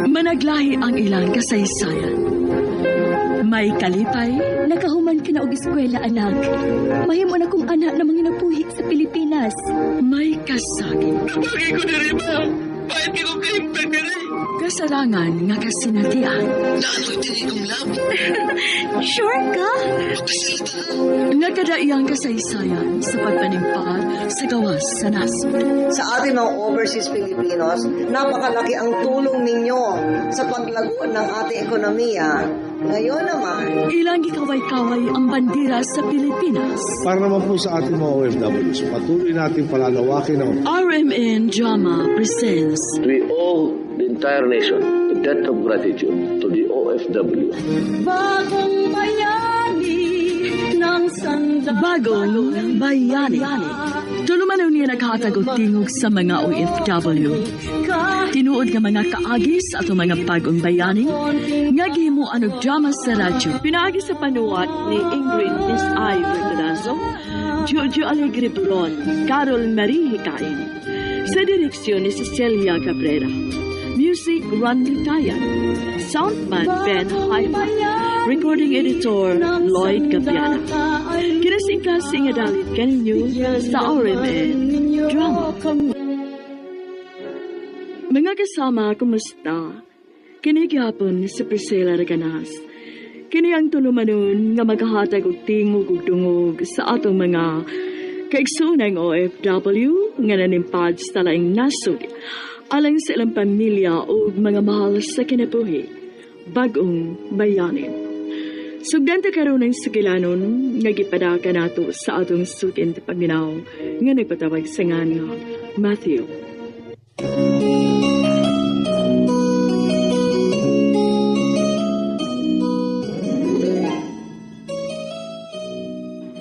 Managlahi ang ilang kasaysayan. May kalipay, Nakahuman ka na og eskwela, anak. Mahimo na kong anak na manginabuhi sa Pilipinas. May kasakit. Bakit ko diri ba? Bakit ko kahimtang diri? Kasarangan nga kasinatian. Naanoy diri kong love. Sure ka? Nga kadaiyang kasaysayan sa pagpanimpar sa gawas sa nasod. Sa ating mga overseas Filipinos, napakalaki ang tulong ninyo sa paglago ng ating ekonomiya. Ngayon naman, Ilang gikaway-kaway ang bandera sa Pilipinas. Para naman po sa ating mga OFWs, patuloy natin palalawakin ang RMN Drama presents We owe the entire nation a debt of gratitude to the OFW. Bagong bayani ng sandata. Bagong Bayani. Tulumanon niya naghatag og tingog sa mga OFW. Tinuod nga mga kaagis at mga bagong bayani nga gihimuan og drama sa radyo. Pinaagi sa panuwat ni Ingrid Miss I. Verdenazo, Jojo Alegre Bron, Carol Marie Hikain. Sa direksyon ni Cecilia Cabrera. Music Randy Tayan. Soundman Ben Hyman. Recording editor Lloyd Gabiana. Kinasingkasing nga dalit kaninyo sa RMN Drama. Mga kasama, kumusta? Kini gihapon si Priscilla Reganas. Kini ang tulumanon nga maghahatag og tingog ug dungog sa atong mga kaigsuonang OFW nga nanimpad sa laing nasod alang sa ilang pamilya ug mga mahal sa kinabuhi. Bagong bayani. Sugdan ta karon ang sugilanon nga gipadaka nato sa atong sukin paminaw nga nagpatawag sa ngan nga Matthew.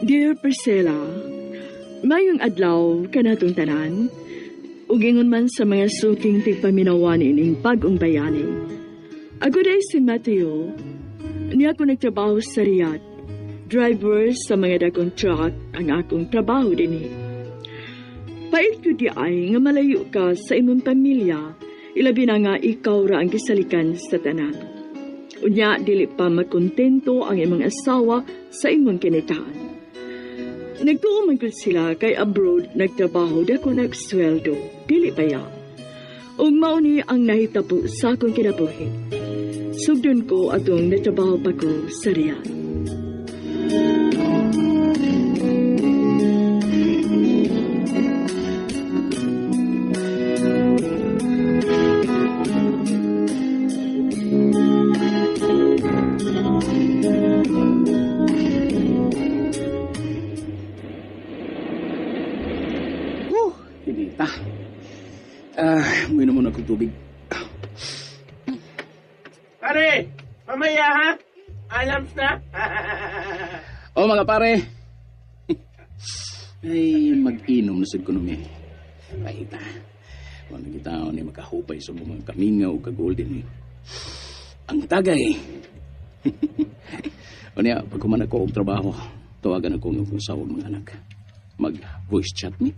Dear Priscilla, mayong adlaw kanatong tanan, ug ingon man sa mga suking tigpaminawan ining bag-ong bayani. Ako day si Mateo, niya ako nagtrabaho sa Riyadh. Driver sa mga dagong truck ang akong trabaho dinhi. Pait ko di ay nga malayo ka sa imong pamilya, ilabi na nga ikaw ra ang gisalikan sa tanan. Unya dili pa makontento ang imong asawa sa imong kinitaan. Nagtuo man gud sila kay abroad nagtrabaho dako nagsweldo, dili ba ya? Ug mao ni ang nahitabo sa akong kinabuhi. Sugdon ko atong natrabaho pa ko sa Riyadh. Pinita. Ah, uminom muna akong tubig. Pare, mamaya ha? Alams na? Oh, mga pare. Ay, mag-inom na sad ko numi. Paita. Wala kita ni makahupay sa mga kamingaw o kagolden eh. Ang tagay. O niya, pag human ako og trabaho, tawagan ako ng akong asawa ug mga anak. Mag-voice chat mi.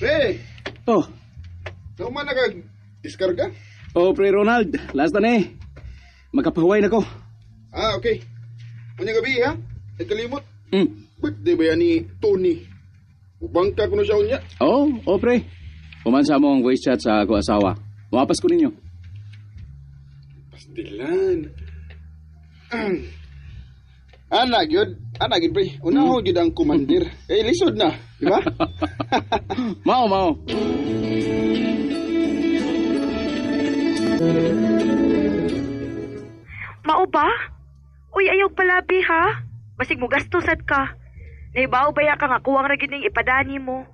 Pre, Oh, saan man nagag diskarga? oh, pre Ronald, last na eh. Makapahuway na ko. Ah, okay. Unya gabi ha? Ay kalimot. Birthday ba yan ni Tony? Ubangka ko na siya unya. Oh, oh pre. Human sa mo ang voice chat sa ako asawa. Mapas ko ninyo. Pastilan. Ana gyud, ana gyud pre. Unahon gyud ang commander. Eh lisod na, di ba? Mao, mao. Mao ba? Uy, ayaw palabi ha. Basig mo gastos ka. Naibaw baya ka nga kuwang ra gyud ning ipadani mo.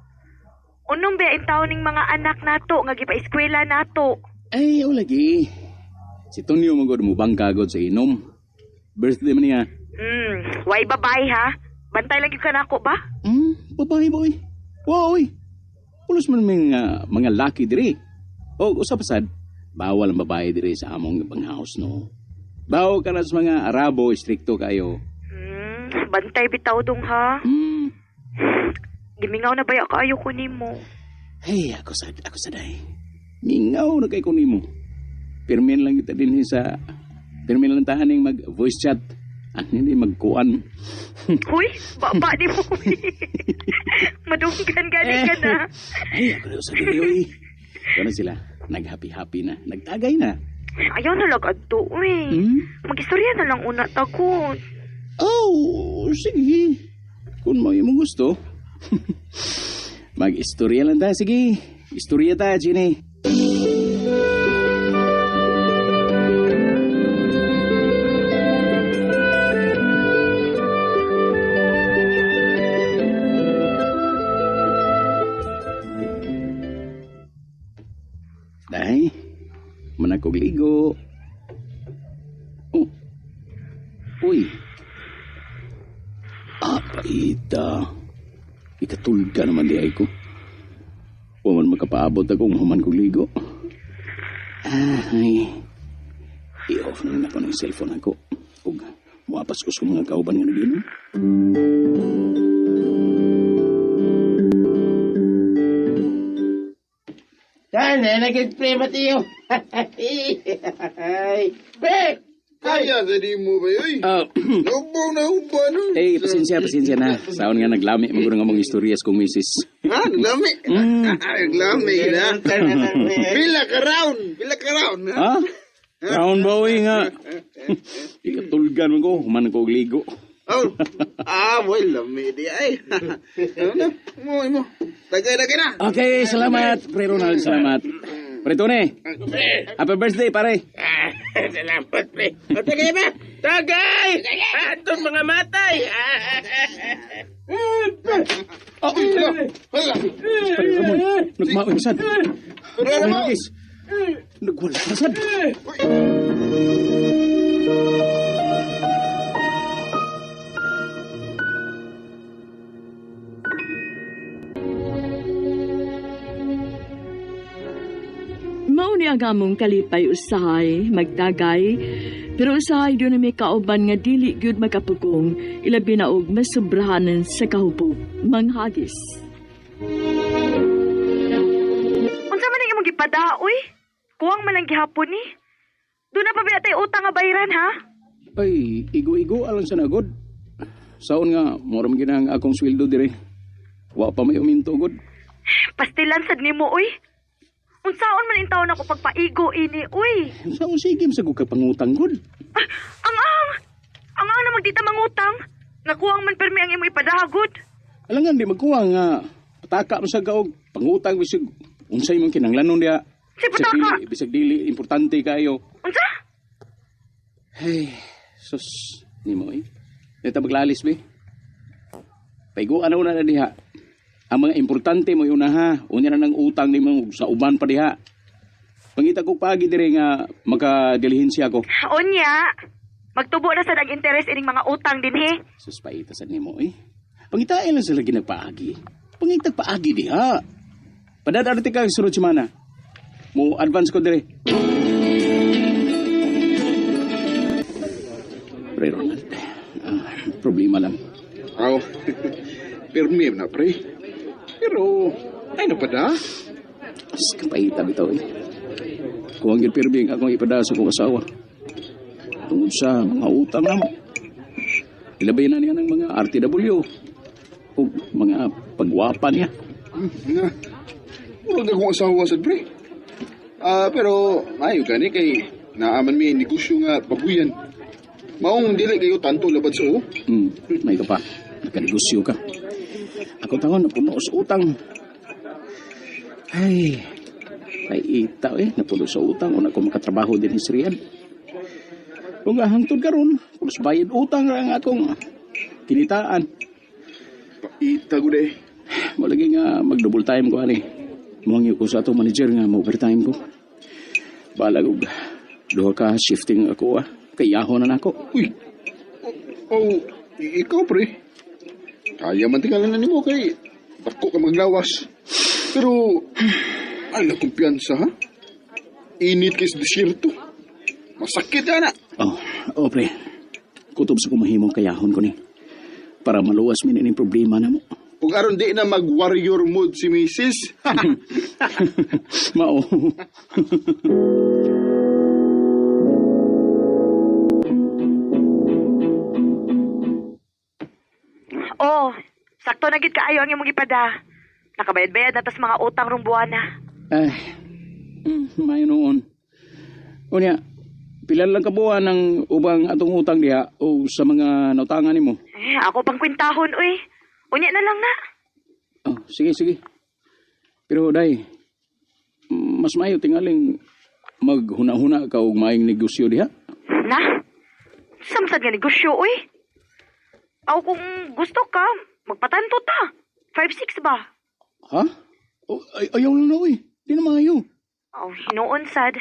Unong ba taon ning mga anak nato nga gipa-eskwela nato? Ay, o lagi. Si Tonyo mo gud mo bangka gud sa inom. Birthday man niya. Way babae ha. Bantay lang gyud ka nako ba? Babae boy. Wow, oy. Pulos man mga laki diri. O usa pa sad, bawal ang babae diri sa among banghouse no. Bawo ka na sa mga Arabo, strikto kayo. Bantay bitaw dong ha. Gimingaw na baya kaayo ko nimo. Hey, ako sa day. Mingaw na kay ko nimo. Pirmin lang kita din sa pirmin lang tahaning mag voice chat. Ano hindi magkuan. Huy, baba di mo. Madunggan gani ka na. Ay, ako na sa diri oy. Ano sila? Nag-happy-happy na. Nagtagay na. Ayaw na lang adto, uy. Mag-istorya na lang una tagod. Oh, sige. Kung mo imong gusto. Mag-istorya lang ta, sige. Istorya ta, Jenny. Day, manakog ligo. Oh. Uy. Ah, paita. Ikatulga naman di ay ko. Huwag man makapaabot akong human kong ligo. Ay. I-off na rin ako ng cellphone ako. Ug, muapas ko sa mga kauban nga nag-inom. Sana, nag-spray Mateo. Ay, pre! Kaya sa di mo ba yun? Naubaw na uba no? Eh, pasensya na. Saon nga naglami mo nga mong istorya kong misis. Ha? Naglami? Naglami na. Pila ka round? Pila ka round? Ha? Round ba uy nga? Ikatulgan mo ko, human ko og ligo. Oh. Ah, boy, lami di ay. Ano na? Mo, imo. Tagay-tagay na. Okay, salamat, Pre Ronald, salamat. Pre Tony, happy birthday, pare. Salamat, pre. O, tagay ba? Tagay! Atong mga matay! Oh, hala. Pre Ramon, nagmaoy sad. Pre Ramon. Nagwala na sad. Mao ni ang among kalipay usahay, magdagay, pero usahay doon na may kauban nga dili gyud makapugong, ilabi na og masubrahanan sa kahubog, manghagis. Unsa man ang imong gipada, uy? Kuwang man lang gihapon ni. Doon na pa ba tay utang nga bayran, ha? Ay, igo-igo alang sa nagod. Saon nga, mura man ginang akong sweldo dire. Wa pa may uminto god. Pastilan sad nimo, uy. Unsaon man intawon ako pagpaigo ini, uy. Saon sige sa ka pangutang god. Ah, ang ang ang na magdita mangutang. Nakuwang man permi ang imo ipadagod. Alangan di magkuha nga pataka mo sa kaog pangutang bisag unsay man kinahanglanon diha. Si pataka. Bisag dili importante kayo. Unsa? Hey, sus nimo eh. Dito maglalis be. Paiguan na una na diha. Ang mga importante mo una ha. Unya na ng utang nimo sa uban pa diha. Pangita ko pagi dire nga makadilihensya ko. Unya. Magtubo na sad ang interes ining mga utang dinhi. Sus paita sa nimo eh. Pangitain lang sila ginagpaagi. Pangitag paagi diha. Padadarte ka sunod semana. Mo advance ko dire. Pre Ronald, problema lang. Aw, pirmi na pre. Pero, ay na pa da? Mas kapaita bitaw eh. Kung ang pirmi ang akong ipada sa akong asawa. Tungod sa mga utang na mo. Ilabay na niya ng mga RTW. O mga pagwapa niya. Murag akong asawa sad pre. Pero ayo gani kay naaman mi negosyo nga babuyan. Maong dili kayo tanto labad sa o. May ka pa. Nagkanegosyo ka. Ako tangon, napuno sa utang. Ay, ay itaw eh. Napuno sa utang. Una ko makatrabaho din sa Riyadh. Kung hangtod karon, pulos bayad utang ang akong kinitaan. Paita gud eh. Malagi nga mag-double time ko ani. Muhangyo ko sa atong manager nga mo-overtime ko. Balag og duha ka shifting ako ah. Kayahon na nako. Uy. Oh, ikaw pre. Kaya man tingala na nimo kay dako ka maglawas. Pero ay na kumpiyansa ha. Init kay sa disyerto. Masakit ana. Oh, pre. Kutob sa kumahimong kayahon ko ni. Para maluwas min ining problema na mo. Ug aron di na mag-warrior mood si Mrs. Mao. Oh, sakto na gid kaayo ang imong gipada. Nakabayad-bayad na tas mga utang rong buwana. Ay, mayo noon. Unya, pila lang ka buwan ang ubang atong utang diha o sa mga nautangan nimo? Eh, ako pang kwintahon, uy. Unya na lang na. Oh, sige, sige. Pero day, mas maayo tingaling maghuna-huna ka og maayong negosyo diha. Na? Samsad nga negosyo, uy. Aw, kung gusto ka, magpatanto ta. 5-6 ba? Ha? Oh, ay, ayaw lang na, uy. Di na maayo. Aw, hinuon sad.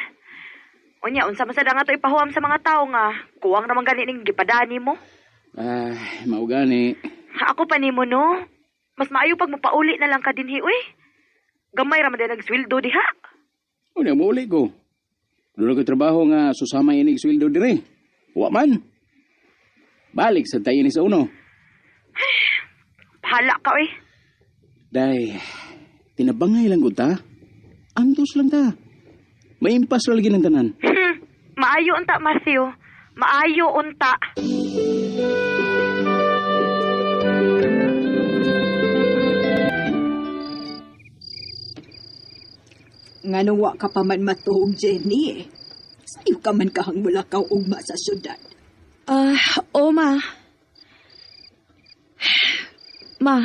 Unya, unsa man sad ang ato ipahuam sa mga tao nga kuwang naman gani ning gipadani mo. Ay, mao gani. Ako pa nimo no. Mas maayo pag mopauli na lang ka dinhi, uy. Gamay ra man din nagsweldo diha. Unya, muuli ko. Doon ko trabaho nga susama inig sweldo dire. Wa man. Balik sa tayo ni sa uno. Bahala ka, uy. Day, tinabangay lang gud ta. Antos lang ta. May impas ra lagi ng tanan. Maayo unta, Matthew. Maayo unta. Nganong wa ka pa man matuog, Jenny. Sayo ka man kahang mulakaw ugma sa syudad. Ah, o ma. Ma,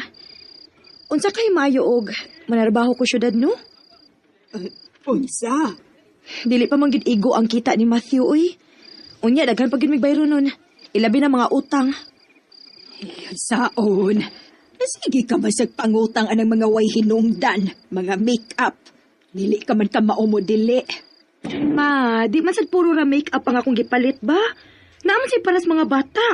unsa kay maayo og manarbaho ko syudad no? Unsa? Dili pa man gid igo ang kita ni Matthew uy. Unya daghan pa gid mig bayro nun. Ilabi na mga utang. Saon? Sige ka man sa pangutang anang mga way hinungdan, mga make-up. Dili ka man ka maumo dili. Ma, di man sad puro ra make-up ang akong gipalit ba? Naaman say para sa mga bata.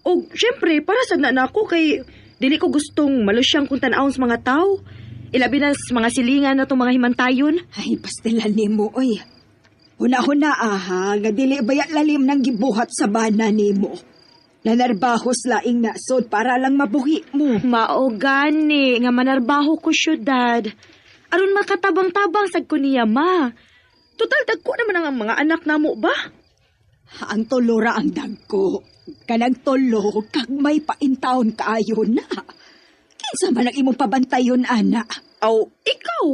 Og syempre para sad na nako kay dili ko gustong malusyang kung tan-awon sa mga tao. Ilabi na sa mga silingan na itong mga himantayon. Ay, pastilan nimo, oy. Huna-huna aha, nga dili baya lalim ng gibuhat sa bana nimo. Nanarbahos laing nasod para lang mabuhi mo. Mao gani nga manarbaho ko syudad. Aron makatabang-tabang sad ko niya, ma. Total dagko naman ang mga anak namo ba? Ang tulo ra ang dagko. Kanang tulo, kag may paintaon kaayo na. Kinsa man ang imong pabantayon, ana? Aw, ikaw.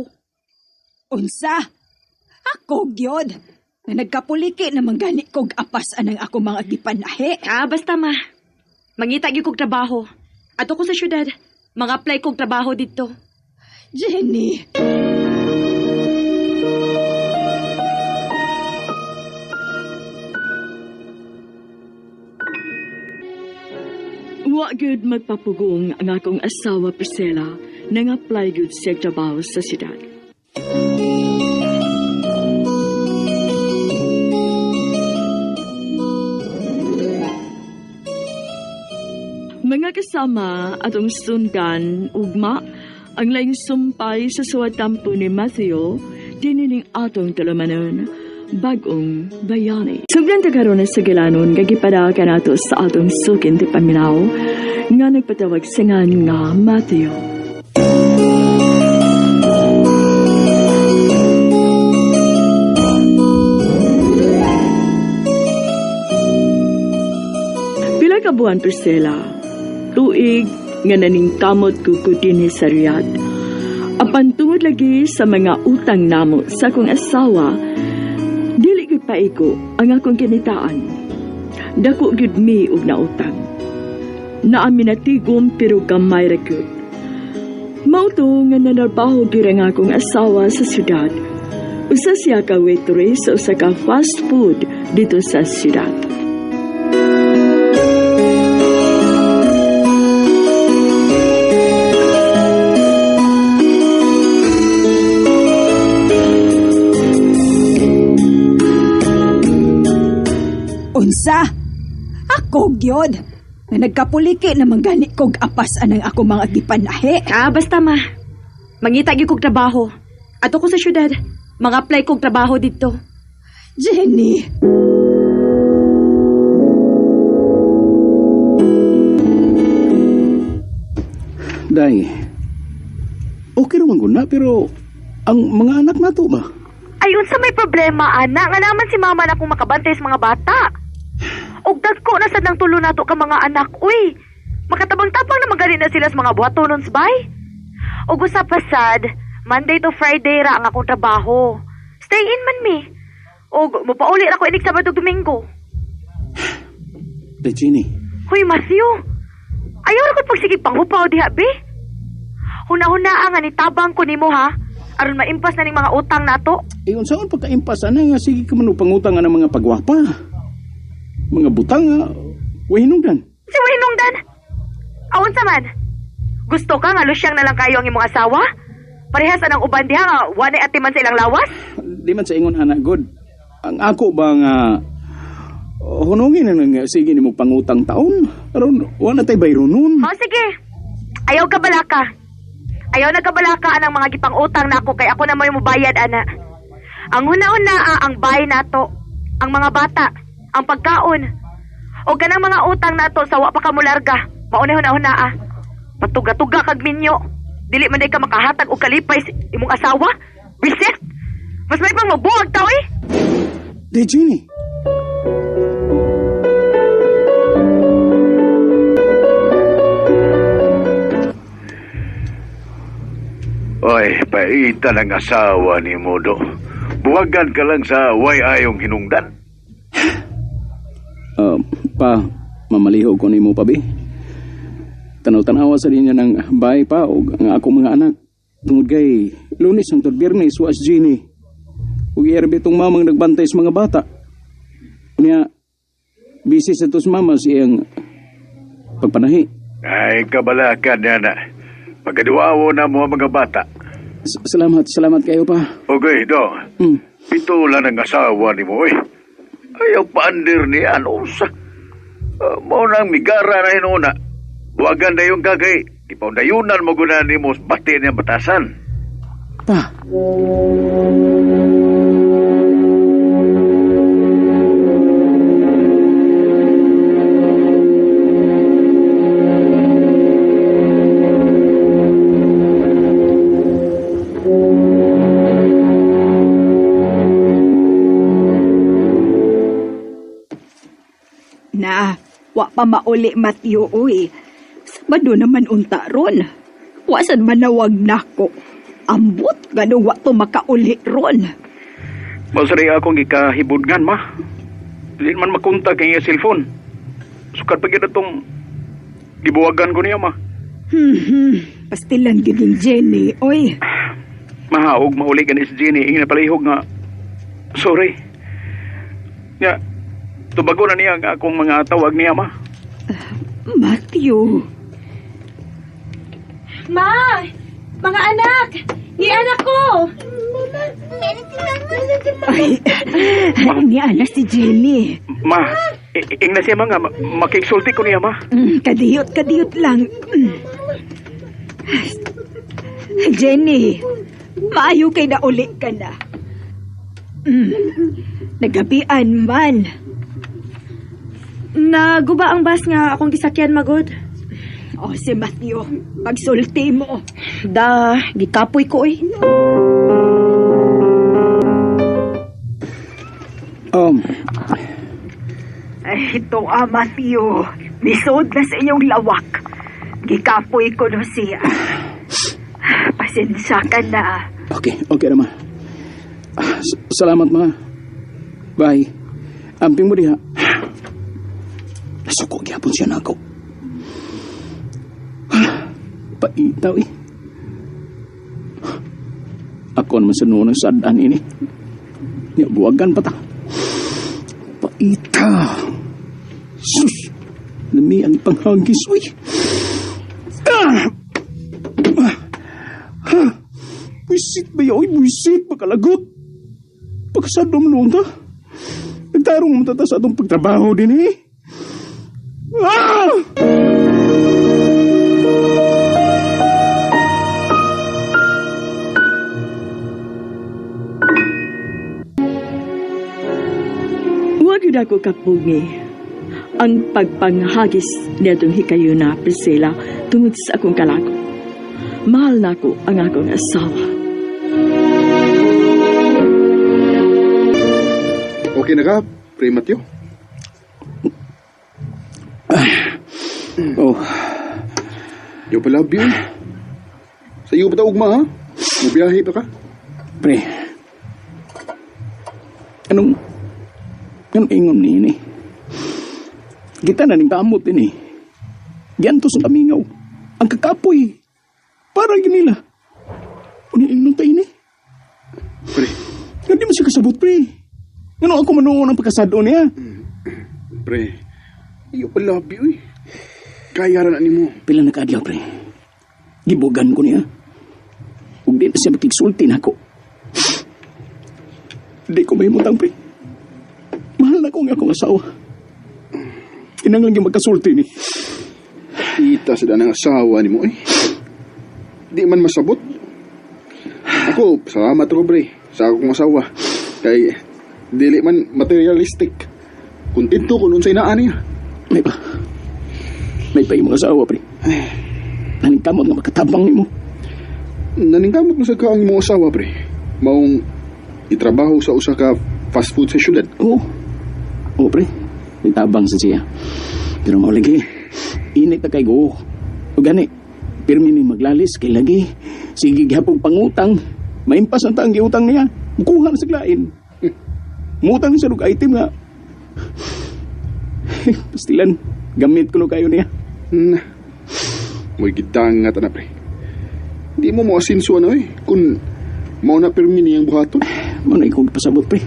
Unsa? Ako gyud. Na nagkapuliki naman gani kog apas anang ako mga gipanahi. Ah, basta ma. Mangita gyud kog trabaho. Ato ko sa syudad. Mga-apply kog trabaho didto. Jenny. Wa gyud magpapugong ang akong asawa Priscilla nang apply gyud siya trabaho sa syudad. Mga kasama atong sundan ugma ang laing sumpay sa suwatampo ni Matthew dinining atong tulumanon bag-ong bayani. Sugdan ta karon sa gilanon nga gipada kanato sa atong sukin ti paminaw nga nagpatawag sa ngan nga Matthew. Pila ka buwan, Priscilla, tuig nga naningkamot ko ko dinhi sa Riyadh. Apan tungod lagi sa mga utang namo sa akong asawa, dili gyud paigo ang akong kinitaan. Dako gyud mi og nautang. Naami natigom pero gamay ra gyud. Mao to nga nanarbaho gyud ang akong asawa sa syudad. Usa siya ka waitress sa usa ka fast food dito sa syudad. Unsa? Ako gyud. Na nagkapuliki naman gani kog apas anang ako mga gipanahi. Ah, basta ma. Mangita gyud kog trabaho. Ato ko sa syudad. Mga-apply kog trabaho didto. Jenny. Day, okay naman ko na, pero ang mga anak na to ba? Ayon sa may problema, ana, nga naman si mama na kung makabantay sa mga bata. Og dagko na sad ng tulo nato ka mga anak, uy. Makatabang-tapang na magaling na sila sa mga buhatonon bay. Og usa pa sad, Monday to Friday ra ang akong trabaho. Stay in man mi. Og mopauli ra ko inig Sabado ug Domingo. Day, Jenny. Hoy, Matthew. Ayaw ra ko pagsigig panghupaw diha, be. Huna-huna nga nitabang ko nimo ha. Aron maimpas na ning mga utang nato. Eh, unsaon pagkaimpas, ana nga, sige ka man upangutang nga ng mga pagwapa. Mga butang nga, wahinungdan. Si Wahinungdan. Aon sa man. Gusto ka nga lusyang na lang kayo ang imong asawa? Parehas anang uban diha nga wanay atiman sa ilang lawas? Di man sa ingon, anak, good. Ang ako ba nga, hunungin na nga, sige nimo pangutang taon. Aron, wala tay bayro nun. O sige. Ayaw ka balaka. Ayaw na kabalaka anang mga gipang-utang nako kay ako na may mubayad ana. Ang huna-huna ang bahay nato, ang mga bata, ang pagkaon. O kanang mga utang nato sa wa pa ka mularga. Mauna huna-huna ah. Patuga-tuga kag minyo. Dili man day ka makahatag og kalipay sa imong asawa. Bisit. Mas may pang mabuwag tao eh. Day, Jenny. Oy, paita ng asawa ni Modo. Buwagan ka lang sa way ayong hinungdan. Pa, mamaliho ko nimo pa, bi. Tanaw-tanawa sa linya ng bahay pa o ang akong mga anak. Tungod kay Lunes hangtod Biyernes, was Jenny. Ug ierbe tong mamang nagbantay sa mga bata. Unya, busy sa tos mama sa iyang pagpanahi. Ay, kabalakan niya na. Pagkaduawo na mo ang mga bata. Salamat, salamat kayo pa. Okay, do. Ito lang ang asawa ni mo, eh. Ayaw paandir ni ano sa. Mao nang migara na inuna. Buwagan na yung kagay. Di pa undayunan mo guna ni mo bati niyang batasan. Pa. Na, wa pa mauli Matthew, uy. Sabado naman unta ron. Wa sad manawag nako. Ambot ganong wa to makauli ron. Masari akong gikahibudngan, ma. Di man makontak ang iya cellphone. Sukat pa gyud atong gibuwagan ko niya, ma. Pastilan gyud ning Jenny, oy. Mahaog mauli gani si Jenny ing napalihog nga sorry. Nya tubago na niya ang akong mga tawag niya, ma. Matthew. Ma! Mga anak! Ni anak ko! Ay, ni ana si Jenny. Ma, ing na siya mga makiksulti ko niya, ma. Kadiyot, kadiyot lang. Jenny, maayo kay nauli ka na. Nagabian man. Naguba ang bus nga akong gisakyan magod. Oh, si Matthew, pagsulti mo. Da, gikapoy ko eh. Ay, ito ah, Matthew. Nisod na sa inyong lawak. Gikapoy ko no siya. Pasensya ka na. Okay, okay na, ma. Salamat, ma. Bye. Amping mo diha. Nasuko gyapon siya nako. Paitaw eh. Ako naman sa noon ang sadaan ini. Niya, buwagan pa ta. Paita. Sus! Lami ang panghagis, uy. Ah! Ah! Ah! Buisit ba yaw? Uy, buisit. Pagkalagot. Pagkasadom noon ta. Nagtarong mo tata sa atong pagtrabaho din eh. Ah! Wa gyud ako kapugi ang pagpanghagis niadtong hikayuna Priscilla tungod sa akong kalako. Mahal nako ang akong asawa. Okay na ka, Pre Mateo? Oh, Yo pala, Bill. Sa iyo pa ta ugma, ha? Mubiyahe pa ka? Pre. Anong anong ingon ni ini? Kita na ning kamot ini. Giantos ang kamingaw. Ang kakapoy. Para ginila. Ano ingon ta ini? Pre. Hindi mo siya kasabot, pre. Ano ako manuon ang pagkasado niya? Pre, iyo pala, Bill. Kaya ra na nimo. Pila na kaadlaw, pre. Gibugan ko niya. Ug di na siya makigsulti nako. Di ko mahimutang, pre. Mahal na ko ang akong asawa. Inang lang yung magkasulti ni. Kita sa ng asawa nimo, eh. Di man masabot. Ako, salamat ko, pre, sa akong asawa. Kay, dili man materialistic. Kontento ko nun sa inaan niya. May pa. May pa yung mga asawa, pre. Naningkamot nga makatabang nimo. Naningkamot mo sa ka ang imong asawa, pre. Maong itrabaho sa usa ka fast food sa syudad. Oo. Oo, pre. Nitabang sa siya. Pero mao lagi, init na kay go. O gani, pirmi mi maglalis kay lagi. Sige gihapon pangutang. Maimpas ang taang giutang niya. Mukuha na sa lain. Mutang sa og item nga. Pastilan, gamit ko no kayo niya. Na. Mo'y gidangat na, pre. Di mo mo asinso ano eh. Kung mao na pirmi niyang buhaton. Mao na ikaw pasabot, pre.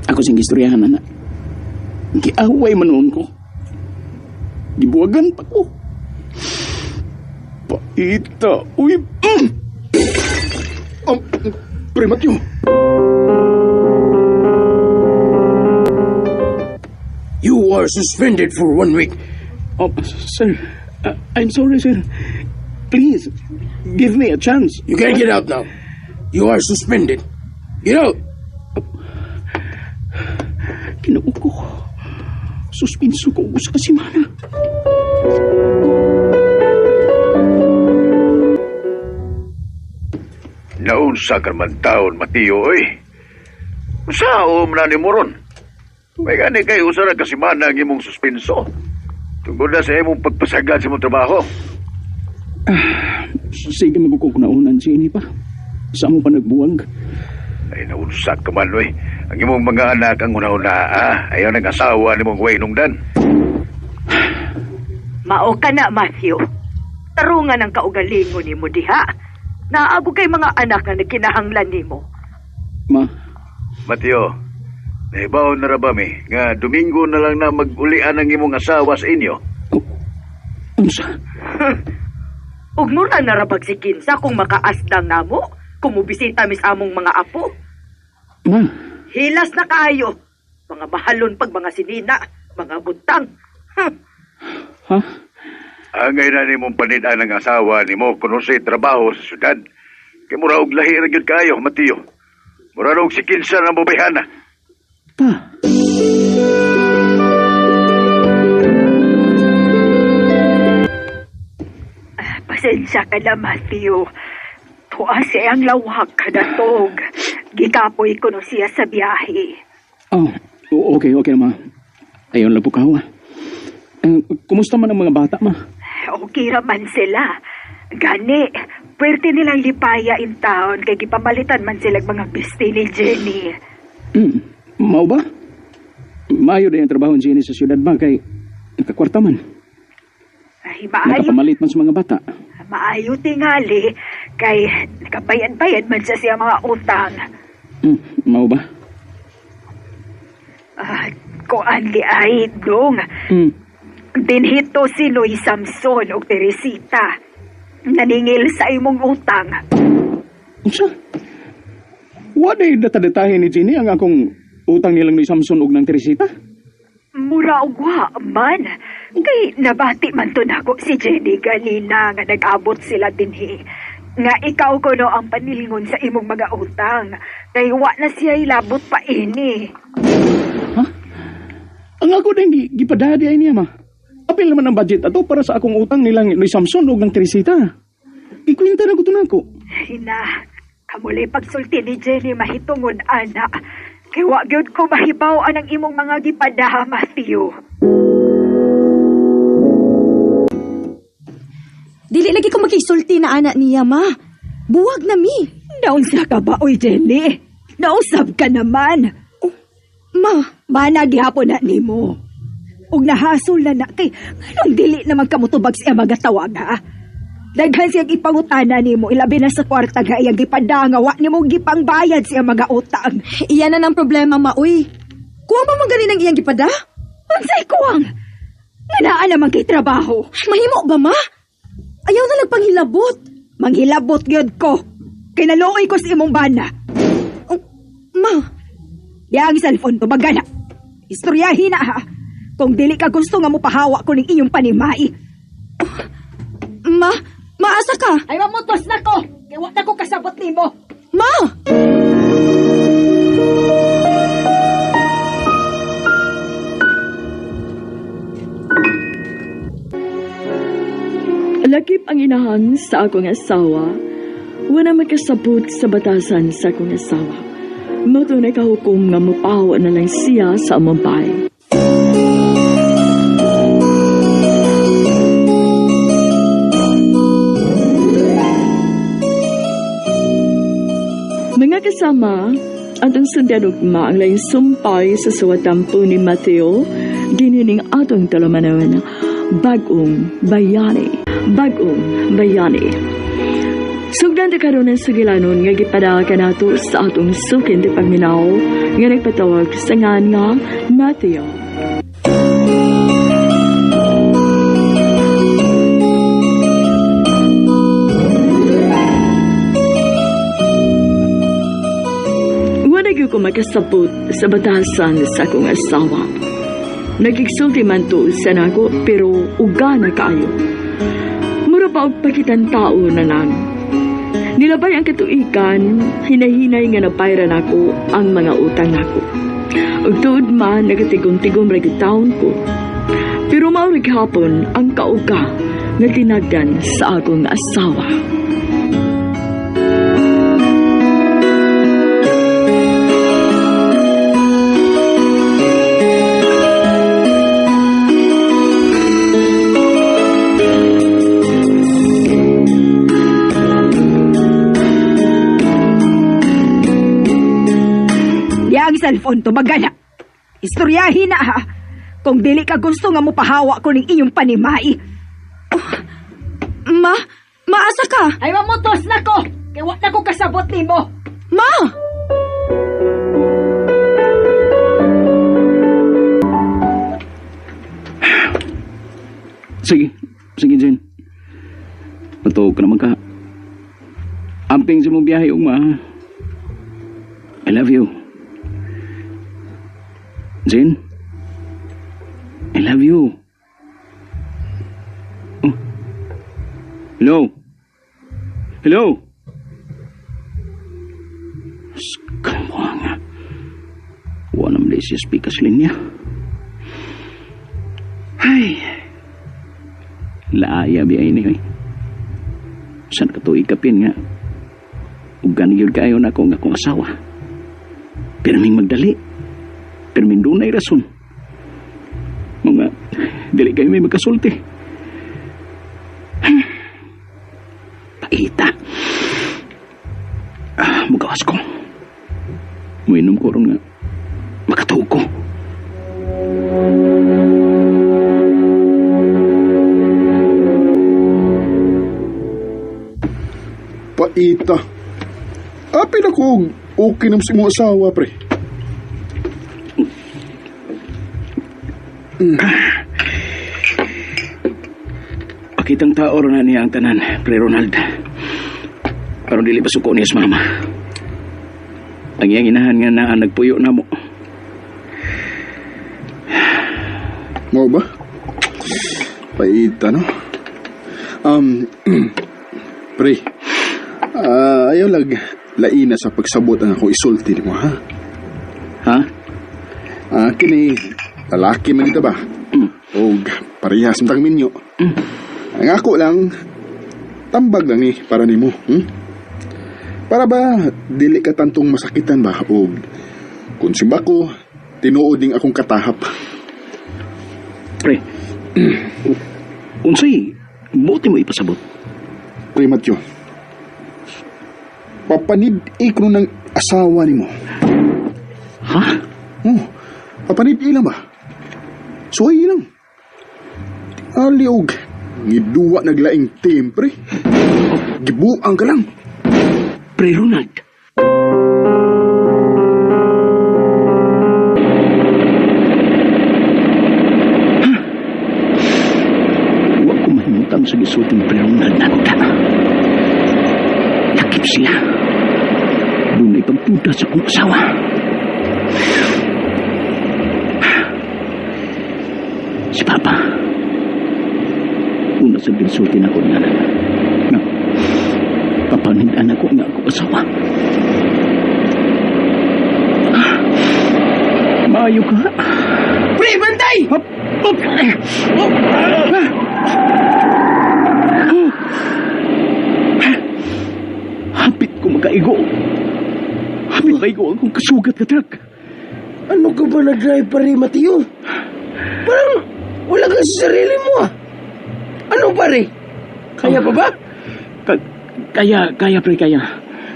Ako siyang gistoryahan, anak. Giaway man noon ko. Gibuwagan pa ko. Paita. Uy! Oh, pre Matthew. You are suspended for 1 week. Oh, sir. I'm sorry, sir. Please, give me a chance. You can get out now. You are suspended. Get out. Kinuo ko. Suspinso ko sa kasimana. Naunsa ka man taon, Mateo, oy. Usa o na ni mo ron. May gani kay usa ra ka semana ang imong suspenso. Tungod na sa imong pagpasagad sa imong trabaho. Sige, magukog na unan si ini pa. Sa mo pa nagbuwag? Ay, naunsa ka man, oy. Ang imong mga anak ang una-una, ah. Ayaw nang asawa ni mong wainungdan. Mao ka na, Matthew. Tarungan ang kaugalingon nimo diha. Naago kay mga anak nga nagkinahanglan nimo. Ma, Mateo, naibaw na ra ba mi nga Domingo na lang na mag-ulian ang imong asawa sa inyo? Unsa? Ug mura na ra si Kinsa kung makaasdang namo, kung mobisita mis among mga apo. Ma, Hilas na kaayo. Mga mahalon pag mga sinina, mga butang. Ha? Angay na nimong panid-an ang asawa nimo kuno sa trabaho sa syudad. Kay mura og lahi ra gyud kaayo, Mateo. Mura og si Kinsa na mobayhana. Pa. Pasensya ka na, Matthew. Tuwa siya ang lawak kadatog. Gikapoy ko no siya sa biyahe. Oh, okay, okay ma. Ayaw lang po kawa. Kumusta man ang mga bata, ma? Okay raman sila. Gani, pwerte nilang lipaya in town kay gipamalitan man sila mga besti ni Jenny. Mao ba? Maayo din ang trabaho ni Jenny sa siyudad ba kay nakakwarta man. Ay, maayo, Nakapamalit man sa mga bata. maayo tingali kay nakabayan-bayan man siya siya mga utang. Mao ba? Ah, kuan li ay dong. Dinhito si Luis Samson og Teresita. Naningil sa imong utang. Unsa? Wa day data-datahe ni Jenny ang akong utang nilang ni Samson og nang Teresita? Mura og wa man. Kay nabati man to nako si Jenny ganina nga nag-abot sila dinhi. Nga ikaw kuno ang panilingon sa imong mga utang. Kay wa na siya ilabot pa ini. Ang ako din gipadadi ay niya ma. Apil naman ang budget ato para sa akong utang nilang ni Samson og nang Teresita. Gikwenta na ko to nako. Ina, kamuli pagsulti ni Jenny mahitungod ana. Kay wa gyud ko mahibaw anang imong mga gipadaha, Matthew. Dili lagi ko makisulti na anak niya, ma. Buwag na mi. Naunsa ka ba, oy Jenny? Nausab ka naman. Oh, ma. Mana gihapon na nimo. Ug nahasol na na kay nganong dili naman kamutubag siya mga tawag ha. Daghan siyang ipangutana nimo ilabi na sa kwarta nga iyang gipada nga wa nimo gipangbayad siya mga utang. Iyan na ng problema, ma, uy. Kuwang pa man gani ng iyang gipada? Unsay kuwang? Nga naa naman kay trabaho. Mahimo ba, ma? Ayaw na nagpanghilabot. Manghilabot gyud ko. Kay naluoy ko sa imong bana. Oh, ma. Di ang cellphone to bagana. Istoryahin na ha. Kung dili ka gusto nga mopahawa ko ning inyong panimai. Oh, ma, maasa ka. Ay mamutos na ko. Kay wa na ko kasabot nimo. Ma! Lakip ang inahan sa akong asawa, wala makasabot sa batasan sa akong asawa. Mao na kahukom nga mupahawa na lang siya sa among bahay. Mga kasama, atong sundan ugma ang laing sumpay sa suwatampo ni Mateo, dinining atong talamanon, Bag-ong Bayani. Bag-ong Bayani. Sugdan ta karon ang sugilanon nga gipada kanato sa atong sukin ti pagminaw nga nagpatawag sa ngan nga Mateo. Wala gyud ko makasabot sa batasan sa akong asawa. Nagigsulti man to sa nako pero uga na kaayo. Mura pa og pakitan tao na lang. Nilabay ang katuikan, hinahinay nga nabayran ako ang mga utang nako. Ug tuod man nagatigom-tigom ra gyud taon ko. Pero mao ra gihapon ang kauga nga tinagdan sa akong asawa. Yang cellphone to bagana. Istoryahin na ha. Kung dili ka gusto nga mopahawa ko ning inyong panimai. Oh, ma, maasa ka. Ay mamutos na ko. Kay wa na ko kasabot nimo. Ma! Sige, sige Jen. Matuog ka naman ka. Amping sa mong biyahe, ugma. I love you. Jen? I love you. Oh. Hello? Hello? Skambuanga. Wala naman siya speaker sa linya. Ay. Laaya biya ini. Oy. Saan ka to ikapin nga? Ug gani gyud kaayo na ako nga akong asawa. Pirming magdali. Pirming dunay rason. Mga dili kayo may magkasulti. Paita. Mugawas ko. Muinom ko ron nga. Makatuog ko. Paita. Apil ako okay naman sa imong asawa, pre. Pakitang tao ron na niya ang tanan, Pre Ronald. Aron dili pasuko niya sa mama. Ang iyang inahan nga naa nagpuyo na mo. Mao ba? Paita, no? Pre, ayaw lag laina sa pagsabot ang ako isulti nimo, ha? Ha? Kini, lalaki man ito ba? Og parehas man tang minyo. Ang ako lang, Tambag lang ni para nimo, Para ba dili ka tantong masakitan ba og kung simba ko tinuod ning akong katahap. Pre, unsay buti mo ipasabot? Pre Matthew, papanid-i ko ng asawa nimo. Ha? Oh, papanid-i lang ba? Suway lang. Ali og ngiduwa naglaing team, pre. Gibuang ka lang. Pre Ronald. Wa ko mahimutang sa gisulting Pre Ronald na ta. Lakip sila. Dunay pagtuda sa akong asawa. Si Papa. Una sa gisulti na ko nga nga papanid-an ako nga ako asawa. Maayo ka. Pre, bantay! Hop, hop. Oh. Hapit ko makaigo. Hapit maigo akong kasugat ka truck. Ano ka ba nag-drive pa rin, Mateo? Parang wala ka sa sarili mo ah. Ano pare? Kaya pa ba? Kaya, kaya pre, kaya.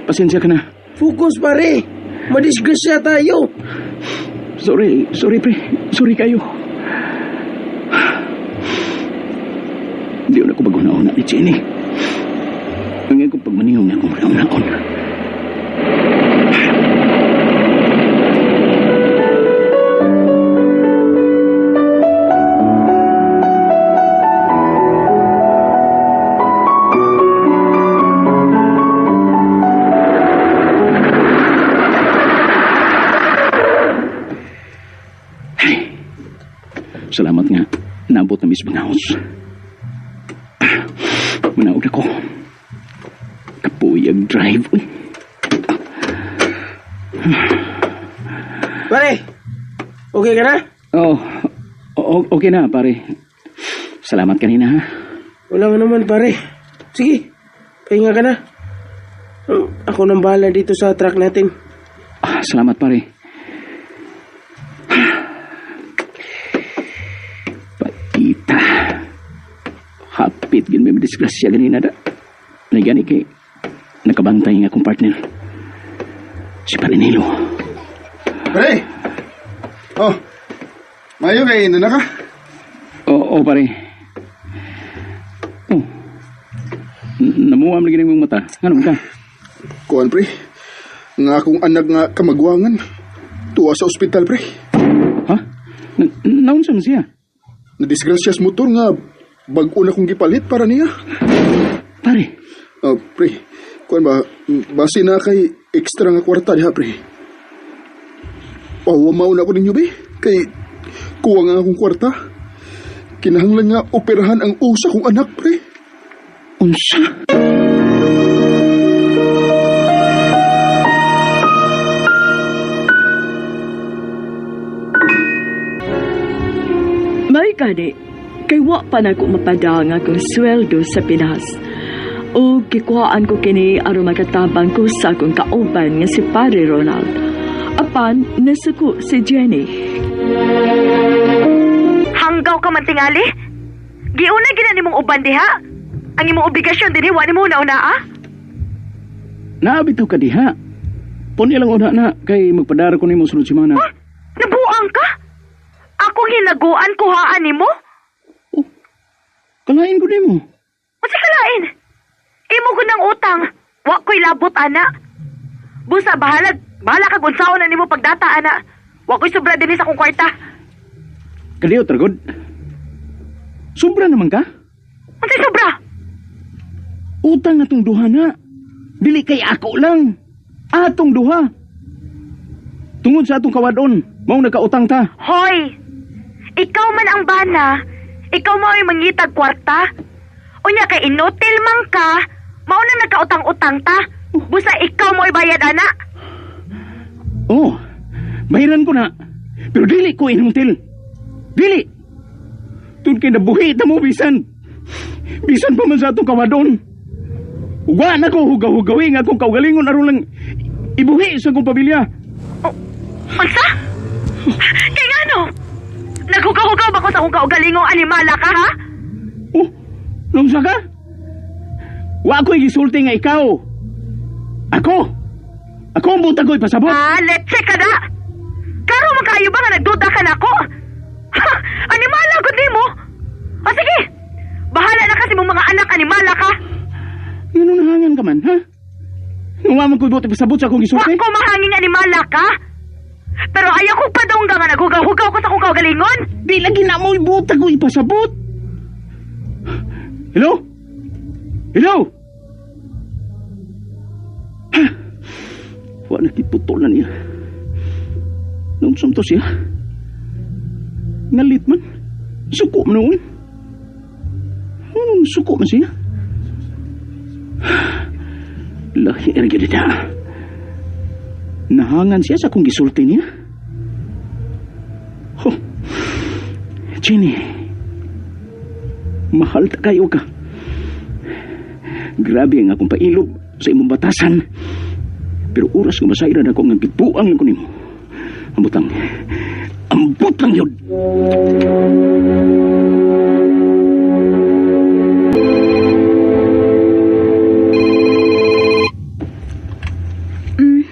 Pasensya ka na. Focus pare. Madisgrasya tayo. Sorry, sorry pre. Sorry kayo. Hindi na ko bago-una ni Jenny. Ang akong pagmanihong na akong una-unaon. Salamat nga. Naabot na mismo nga house. Manaog ako. Kapuyag drive. Uy. Pare, okay ka na? Oh, okay na, pare. Salamat kanina, ha? Wala nga naman, pare. Sige, pahinga ka na. Ako nang bahala dito sa truck natin. Salamat, pare. Patita. Hapit gin may disgrasya ganina da. Nagani kay nakabantay nga akong partner. Si Parinilo. Pre! Oh, mayo kay na ka? Oo, pare. Oh. Namuam lagi ng mata. Ano ka? Kuan, pre. Nga akong anak nga kamagwangan. Tuwa sa ospital, pre. Ha? Naunsa man siya? Nadisgrasya sa motor nga bag-o na kong gipalit para niya. Pare. Oh, pre. Kuan ba, base na kay extra nga kwarta diha, pre. Pahuwamaw na ako ninyo, be. Kay kuwang nga akong kwarta. Kinahanglan nga operahan ang usa kong anak, pre. Unsa? May gani, kay wa pa na ko mapadang akong sweldo sa Pinas. O gikuhaan ko kini aron makatabang ko sa akong kauban nga si Pare Ronald. Apan, nasuko si Jenny. Hanggaw ka man tingali? Giuna gina nimong uban diha? Ang imong obligasyon dinhi wa nimo una-una ah? Naabitaw ka diha. Puni lang una na kay magpadara ko nimo sunod semana. Huh? Nabuang ka? Akong hinaguan kuhaan nimo? Oh, kalain ko nimo. Unsa kalain? Imo ko ng utang. Wa ko'y labot ana. Busa bahalag, bahala kag unsaon na nimo pagdata ana. Wa ko'y sobra dinhi sa akong kwarta. Kaliyo tragod. Sobra naman ka? Unsay sobra? Utang na tong duha na. Dili kay ako lang. Atong duha. Tungod sa atong kawadon, mao nagkautang ta. Hoy! Ikaw man ang bana. Ikaw mo ay mangitag kwarta. Unya kay inutil man ka, mao na nagkautang-utang ta. Busa ikaw mo bayad ana. Oh, bayaran ko na. Pero dili ko inutil. Dili. Tun kay nabuhi ta mo bisan. Bisan pa man sa atong kawadon. Wa na ko hugaw-hugawi nga akong kaugalingon aron lang ibuhi sa akong pamilya. Unsa? Kay ngano? Naghugaw-hugaw ba ko sa akong kaugalingong animala ka, ha? Oh, nungsa ka? Wa ko'y gisulti nga ikaw. Ako! Ako ang butang ko ipasabot. Ah, let's ka na! Karo man kayo ba nga nagduda ka na ako? Ha! Animala gud nimo! O sige! Bahala na kasi mong mga anak animala ka! Ngano nahangan ka man, ha? Nga man ko'y buot ipasabot sa akong Wa gisulti. ko mahanging animala ka! Pero ayaw ko padungga nga naghugaw-hugaw ko sa akong kaugalingon! Di lagi na mo ibutang ko ipasabot. Hello? Hello? Ha? Wa na giputol na niya. Naunsa to siya? Ngalit man. Suko man noon. Anong suko man siya? Lahi ra gyud na. Nahangan siya sa akong gisulti niya. Ho. Jenny. Mahal ta kayo ka. Grabe ang akong pailob sa imong batasan. Pero oras nga masayran ako nga gibuang ko nimo. Ambot lang. Ambot lang yun.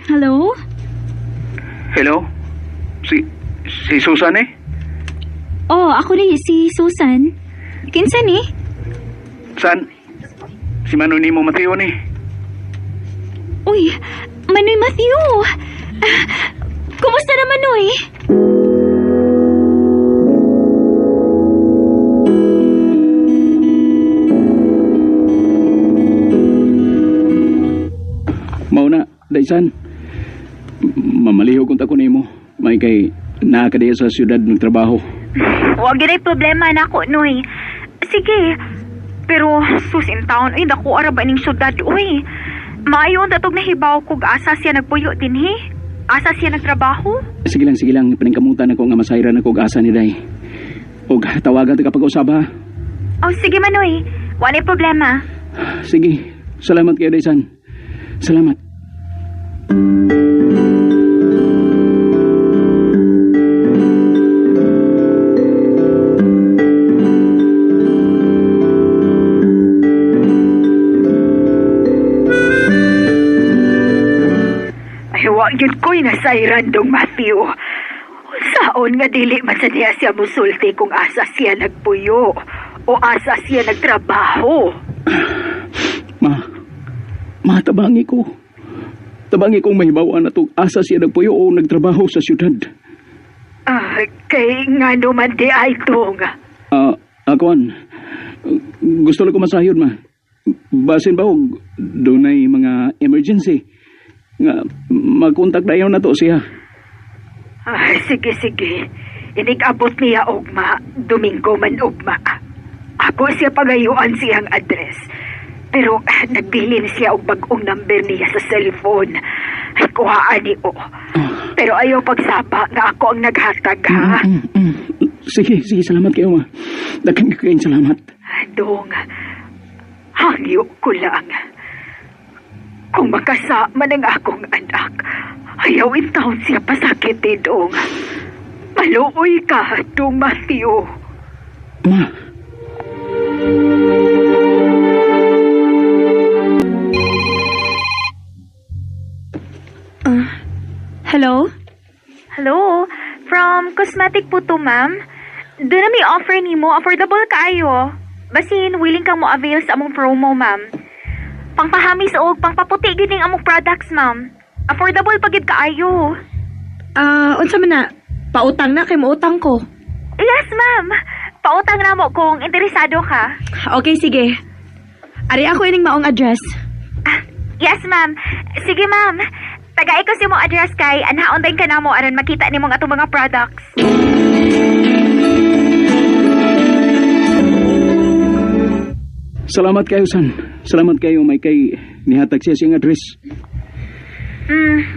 Hello? Hello? Si Susan eh? Oh, ako rin, si Susan. Kinsa ni? San? Si Manoy nimo Mateo ni. Uy, Manoy Matthew! Kumusta na Manoy? Mao na, daysan. Mamalihog kung tako nimo. May kay naa ka diya sa syudad ng trabaho. Wa gyud problema nako, Noy. Sige. Pero sus in town, ay dako ara ba ning syudad, uy. Maayo ang datog nahibaw kog asa siya nagpuyo dinhi. Asa siya nagtrabaho? Sige lang, sige lang. Paningkamutan ako nga masayran ako og asa ni Day. Og tawagan ta kapag usab ha. Oh, sige Manoy. Wa nay problema. Sige. Salamat kayo, Daysan. Salamat. Ay, wa gyud ko'y nasayran dong Matthew. Saon nga dili man sa niya siya musulti kung asa siya nagpuyo o asa siya nagtrabaho. Ma, tabangi ko. Tabangi kong mahibawan na itong asa siya nagpuyo o nagtrabaho sa syudad. Ah, kay nga naman di ay tong. Akuan, gusto lang ko masayod, ma. Basin ba og dunay mga emergency nga makontak na na to siya. Ah, sige, sige. Inig-abot niya ugma, Domingo man ugma. Ako siya pagayuan siyang address. Pero nagbilin siya og bag-ong number niya sa cellphone. Ay, kuhaan ni o. Pero ayaw pagsapa nga ako ang naghatag, ha? Sige, sige, salamat kayo, ma. Daghang kayong salamat. Dong, hangyo ko lang. Kung makasama ng akong anak, ayaw in taon siya pasakit eh, Dong. Maluoy ka, Dong Matthew. Ma. Hello? Hello? From Cosmetic po to, ma'am. Doon na may offer nimo, affordable kaayo. Basin, willing kang mo avail sa among promo, ma'am. Pangpahamis og pangpaputi gid ning among products, ma'am. Affordable pa gid kaayo. Unsa man na? Pautang na kay moutang ko. Yes, ma'am. Pautang na mo kung interesado ka. Okay, sige. Ari ako ining maong address. Yes, ma'am. Sige, ma'am. Tagay ko si mong address kay anhaon din ka na mo aron makita nimong atong mga products. Salamat kayo, San. Salamat kayo, may kay nihatag siya siyang address.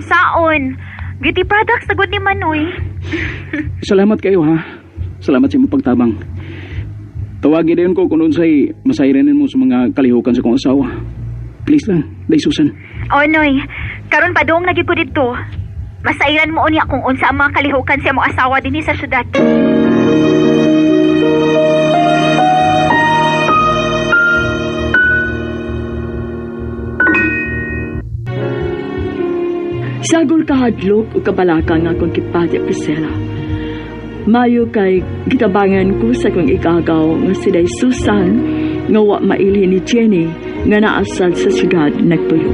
Saon. Beauty products na gud ni Manoy. Salamat kayo, ha. Salamat sa imong pagtabang. Tawagin dayon ko kung unsay masayranin mo sa mga kalihukan sa kong asawa. Please lang, Day Susan. O, Noy, karon padung lagi ko dito. Masairan mo unya kung unsa ang mga kalihukan sa imong asawa dinhi sa syudad. Sagol kahadlok o kabalaka nga akong kipati, Priscilla. Mayo kay gitabangan ko sa akong igagaw nga si Day Susan nga wa mailhin ni Jenny nga naasal sa syudad nagtuyo.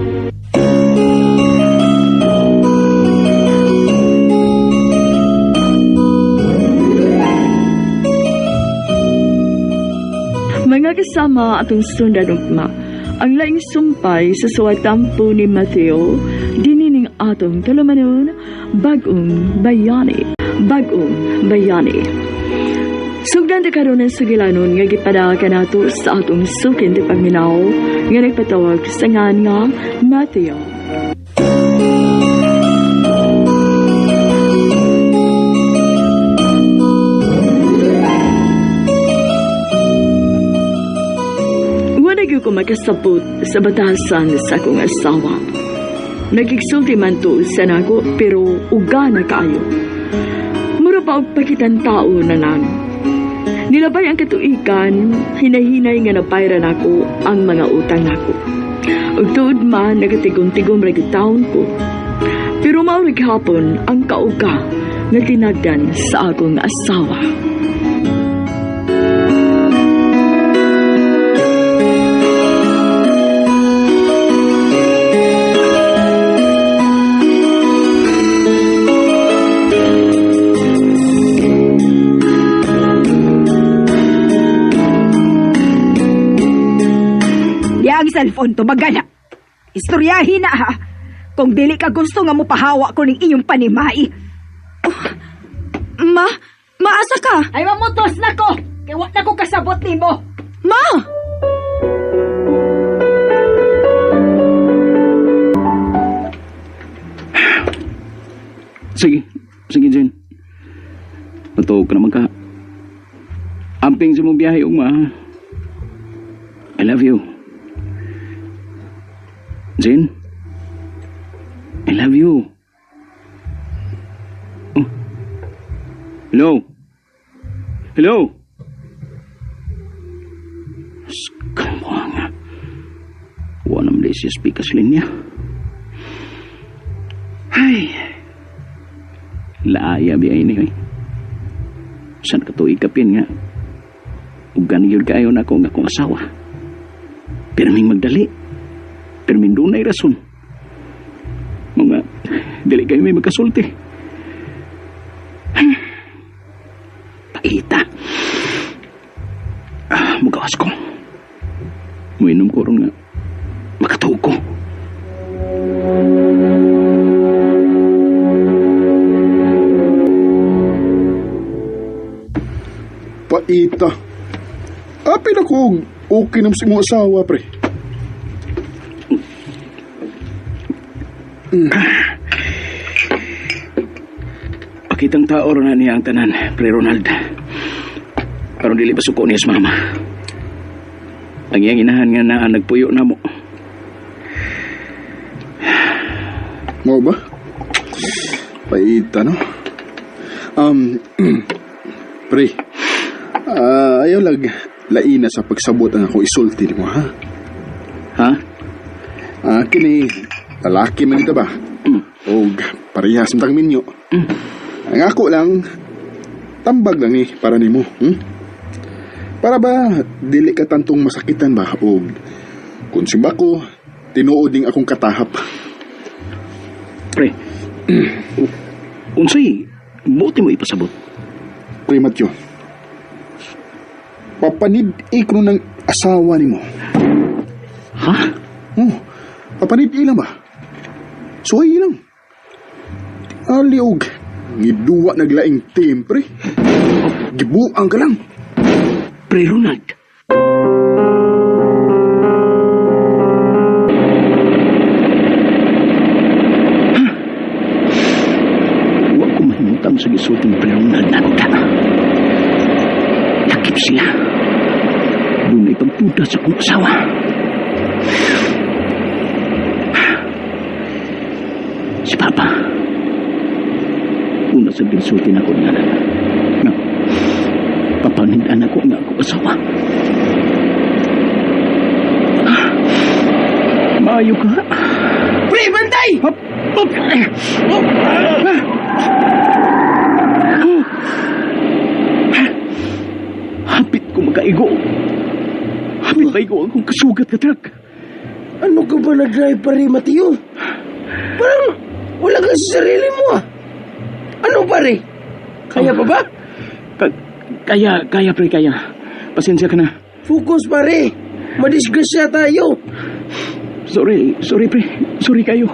Mga kasama atong sundan ugma, ang laing sumpay sa suwatampo ni Mateo, dinining atong kalamanon, bagong bayani. Bagong bayani. Sugdan ta karon ang sugilanon nga gipadala kanato sa atong sukin ti pagminaw nga nagpatawag sa ngan nga Mateo. Wala gyud ko makasabot sa batasan sa akong asawa. Nagigsulti man to sa nako pero uga na kaayo. Mura pa og pakitan tao na lang. Nilabay ang katuikan, hinahinay nga nabayran ako ang mga utang nako. Ug tuod man nagatigom-tigom ra gyud taon ko. Pero mao ra gihapon ang kauga nga tinagdan sa akong asawa. Yang cellphone to magana. Istoryahin na ha. Kung dili ka gusto nga mopahawa ko ning iyong panimai. Oh, ma, maasa ka? Ay mamutos na ko. Kay wa na ko kasabot nimo. Ma! Sige, sige Jen. Matuog ka naman ka. Amping sa mong biyahe, ugma. I love you. Jen, I love you. Oh. Hello? Hello? Skambuanga. Wala naman siya speaker sa linya. Ay. Laaya biya ini. Oy. Saan ka to ikapin nga? Ug gani yun kayo na ako nga akong asawa. Pirming magdali. Pirming dunay rason. Mga dili kayo may magkasulti. Paita. Mugawas ko. Muinom ko ron nga. Makatuog ko. Paita. Apil ako okay naman sa imong asawa, pre. Pakitang tao ron na niya ang tanan, Pre Ronald. Aron dili pasuko niya sa mama. Ang iyang inahan nga naa nagpuyo na mo. Mao ba? Paita, no? Pre, ayaw lag laina sa pagsabot ang ako isulti nimo, ha? Ha? Kini, lalaki man ito ba? Og parehas man tang minyo. Ang ako lang, tambag lang ni para nimo. Para ba, dili ka tantong masakitan ba? Og kung simba ko, tinuod ding akong katahap. Pre, unsay, buti mo ipasabot? Pre Matyo, papanid-i ko ng asawa nimo. Ha? Oh, papanid-i lang ba? Suway lang. Aliog, ngiduwa naglaing team, pre. Gibuang ka lang. Pre Ronald. Wa ko mahimutang sa gisulting Pre Ronald na ta. Lakip siya. Doon ay pagtuda sa akong asawa. Si Papa. Una sa ginsulti na ko nga na. Nga. Papanindan ako nga ako asawa. Maayo ka. Pre, bantay! Hop, hop. Oh. Oh. Hapit ko magkaigo. Hapit maigo akong kasugat ka truck. Ano ka ba nag-drive pare, Mateo? Parang wala ka sa sarili mo ah. Ano pare? Kaya pa ba? Kaya, pre, kaya. Pasensya ka na. Focus pare. Madisgrasya tayo. Sorry, pre. Sorry kayo.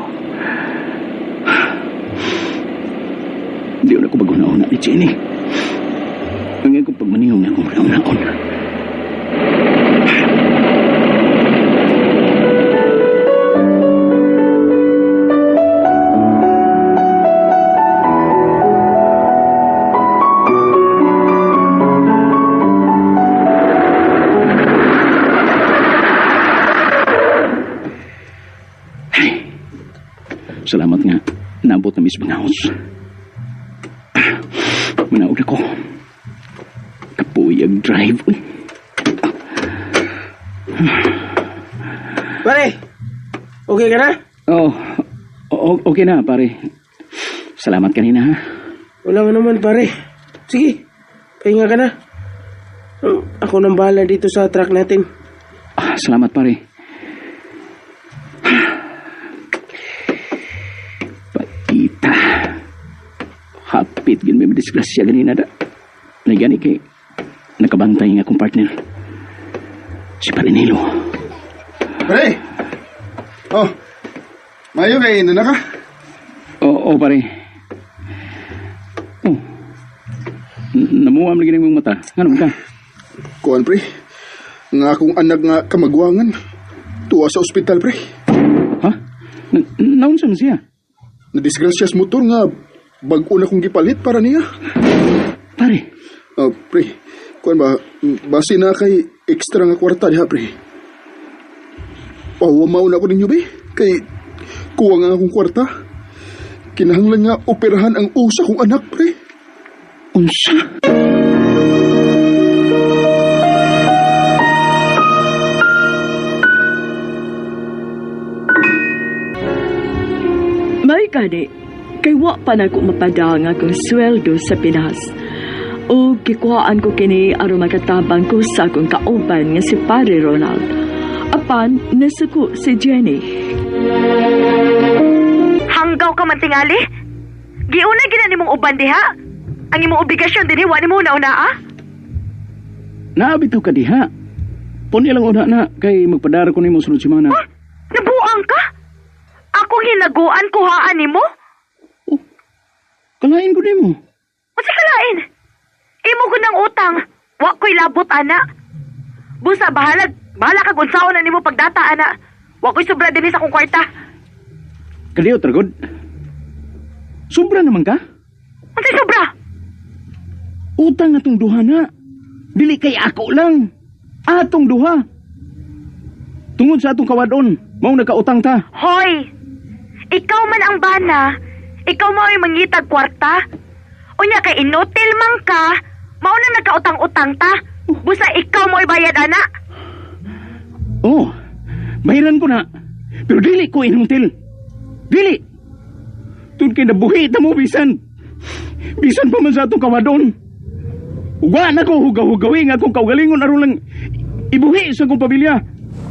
Hindi na ko baguna-una ni Jenny. Ang akong pagmanihong na akong una-unaon. Salamat nga. Naabot na mismo nga house. Manaog ako. Kapuyag drive. Uy. Pare, okay ka na? Oh, okay na, pare. Salamat kanina, ha? Wala nga naman, pare. Sige, pahinga ka na. Ako nang bahala dito sa truck natin. Salamat, pare. Patita. Hapit gin may disgrasya ganina da. Nagani kay nakabantay nga akong partner. Si Parinilo. Pre! Oh, mayo kay na ka? Oo, pare. Oh. Namuam lagi ng mata. Ano ka? Kuan, pre. Nga akong anak nga kamagwangan. Tuwa sa ospital, pre. Ha? Naunsa man siya? Nadisgrasya sa motor nga bag-o na kong gipalit para niya. Pare. Oh, pre. Kuan ba, base na kay extra nga kwarta diha, pre. Pahumaw na ko ninyo, be. Kay kuwang nga akong kwarta. Kinahanglan nga operahan ang usa kong anak, pre. Unsa? May gani, kay wa pa na ko mapadang akong sweldo sa Pinas. O gikuhaan ko kini aron makatabang ko sa akong kauban nga si Pare Ronald. Apan, nasuko si Jenny. Hanggaw ka man tingali? Giuna gina nimong uban diha? Ang imong obligasyon dinhi wa nimo una-una ah? Naabitaw ka diha. Puni lang una na kay magpadara ko nimo sunod semana. Huh? Nabuang ka? Akong hinaguan kuhaan nimo? Oh, kalain ko nimo. Unsa kalain? Imo ko ng utang. Wa ko'y labot ana. Busa bahalag, bahala kag unsaon na nimo pagdata ana. Wa ko'y sobra dinhi sa akong kwarta. Kaliyo tragod. Sobra naman ka? Unsay sobra? Utang atong duha na. Dili kay ako lang. Atong duha. Tungod sa atong kawadon, mao nagkautang ta. Hoy! Ikaw man ang bana. Ikaw mo ay mangitag kwarta. Unya kay inutil man ka, mao na nagkautang-utang ta. Busa ikaw mo bayad ana. Oh, bayaran ko na. Pero dili ko inutil. Dili. Tun kay nabuhi ta mo bisan. Bisan pa man sa atong kawadon. Uga na ko hugaw-hugawi nga akong kaugalingon aron lang ibuhi sa akong pamilya.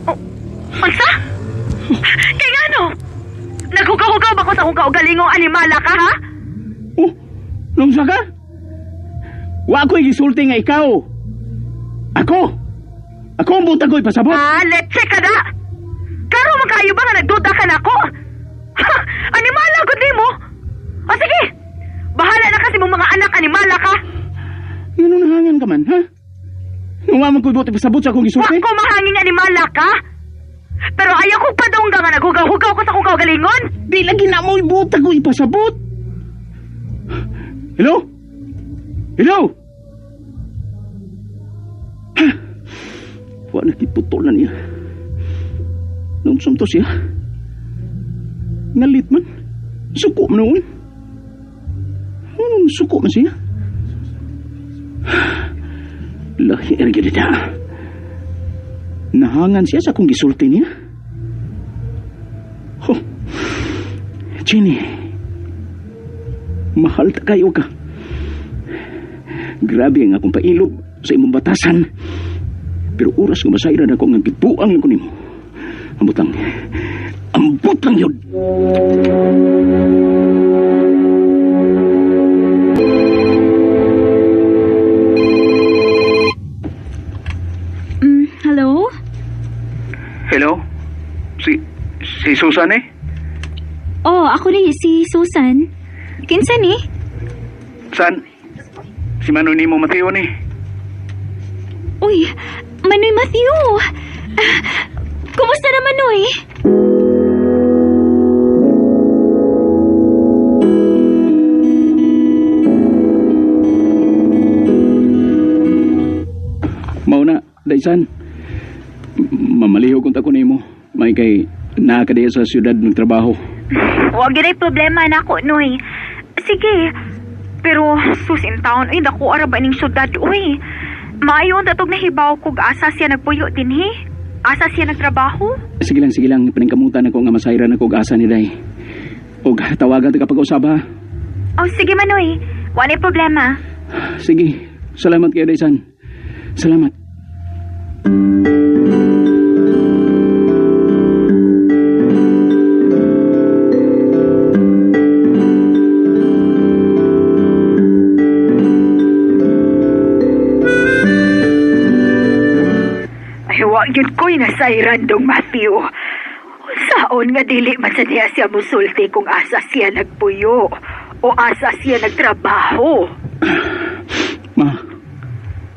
Oh, unsa? Kay ngano? Naghugaw-hugaw ba ko sa akong kaugalingong animala ka, ha? Oh, nungsa ka? Wa ko'y gisulti nga ikaw. Ako? Ako ang butang ko'y pasabot. Ah, let's ka na. Klaro man kayo ba nga nagduda ka na ako? Ha, animala gud nimo. O sige, bahala na kasi mong mga anak animala ka. Ngano nahangan ka man, ha? Nung man ko'y buti pasabot sa akong gisulti? Wa ko mahanging animala ka. Pero ayaw kong padungga nga naghugaw-hugaw ko sa akong kaugalingon. Di lagi na mo'y butang ko'y pasabot. Hello? Hello? Ha? Wa nakiputo na niya. Nung sumto siya. Ngalit man. Suko man noon. Anong suko man siya? Lahi ra gyud ita. Nahangan siya sa akong gisulti niya. Oh, Jenny, mahal ta kayo ka. Grabe ang akong pailob sa imong batasan. Pero oras nga masayran ako nga gibuang ko nimo. Ambot lang. Ambot lang yun. Hello? Hello? Si Susan eh? Oh, ako ni si Susan. Kinsa ni? San? Si Manoy ni mo Mateo ni. Uy, Manoy Matthew. Kumusta na Manoy? Mauna, daysan. Mamaliho kung tako nimo. May kay naa ka diya sa siyudad ng trabaho. Wa gyud ay problema nako, Noy. Sige. Pero sus in town, uy, dako ara ba ning syudad, uy. Maayo ang datog nahibaw kog asa siya nagpuyo dinhi. Asa siya nagtrabaho? Sige lang. Paningkamutan ako nga masayran ako og asa ni Day. Og tawagan ta kapag usab ha. Oh, sige Manoy. Wa nay problema. Sige. Salamat kayo, Daysan. Salamat. Ay, wa yun ko'y nasayran dong Matthew. Saon nga dili man sa diya siya musulti kung asa siya nagpuyo o asa siya nagtrabaho.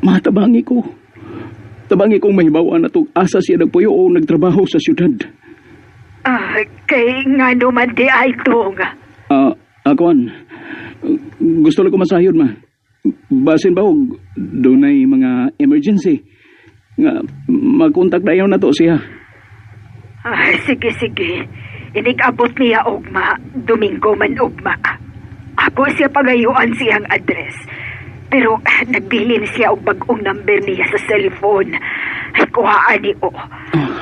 Ma, tabangi ko. Tabangi kong mahibawan na itong asa siya nagpuyo o nagtrabaho sa siyudad. Ah, kay nga naman di ay tong. Akuan, gusto lang ko masayod, ma. Basin ba og dunay mga emergency? Nga, magkontak na na to siya. Ah, sige. Inig-abot niya ugma, Domingo man ugma. Ako siya pagayuan siyang address. Pero nagbilin siya og bag-ong number niya sa cellphone. Ay, kuhaan ni o.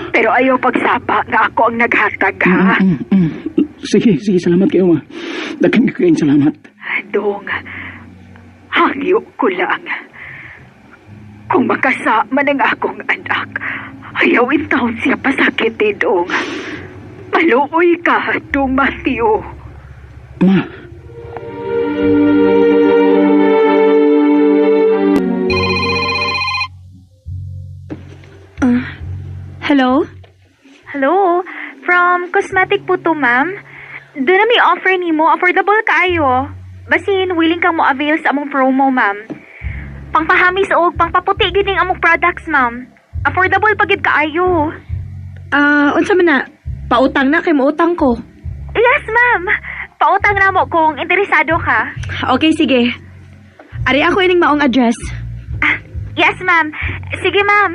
Pero ayaw pagsapa nga ako ang naghatag, ha? Sige, salamat kayo, ma. Daghang kayong salamat. Dong, hangyo ko lang. Kung makasama ng akong anak, ayaw in town siya pasakit eh, Dong. Maluoy ka, Dong Matthew. Ma. Hello? Hello? From Cosmetic po to, ma'am. Doon na may offer nimo, affordable kaayo. Basin, willing kang mo avail sa among promo, ma'am. Pangpahamis og pangpaputi gid ning among products, ma'am. Affordable pa gid kaayo. Unsa man na? Pautang na kay moutang ko. Yes, ma'am. Pautang na mo kung interesado ka. Okay, sige. Ari ako ining maong address. Yes, ma'am. Sige, ma'am.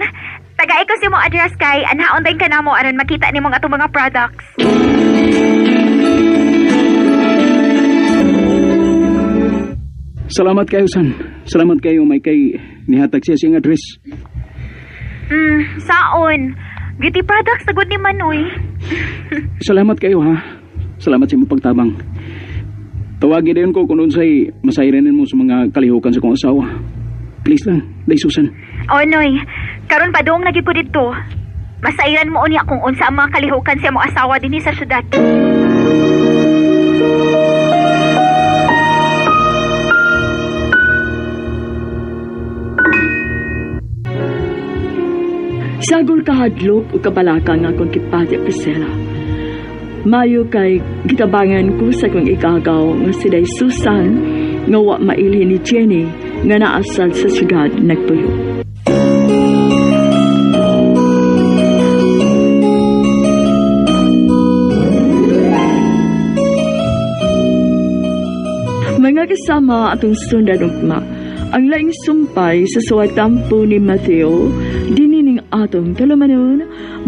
Tagay ko si mong address kay anhaon din ka na mo aron makita nimong atong mga products. Salamat kayo, San. Salamat kayo, may kay nihatag siya siyang address. Saon. Beauty products na good ni Manoy. Salamat kayo, ha. Salamat sa imong pagtabang. Tawagin dayon ko kung unsay masayranin mo sa mga kalihukan sa kong asawa. Please lang, Day Susan. Oh, Noy. Karon pa doong lagi ko dito. Masairan mo unya kung unsa ang mga kalihukan sa imong asawa dinhi sa syudad. Sagol kahadlok o kabalaka nga akong kipati, Priscilla. Mayo kay gitabangan ko sa kong ikagaw nga si Day Susan nga wa mailhin ni Jenny nga naasal sa syudad nagtuyo. Mga kasama atong sundan ugma, ang laing sumpay sa suwatampo ni Mateo, dinining atong tulumanon,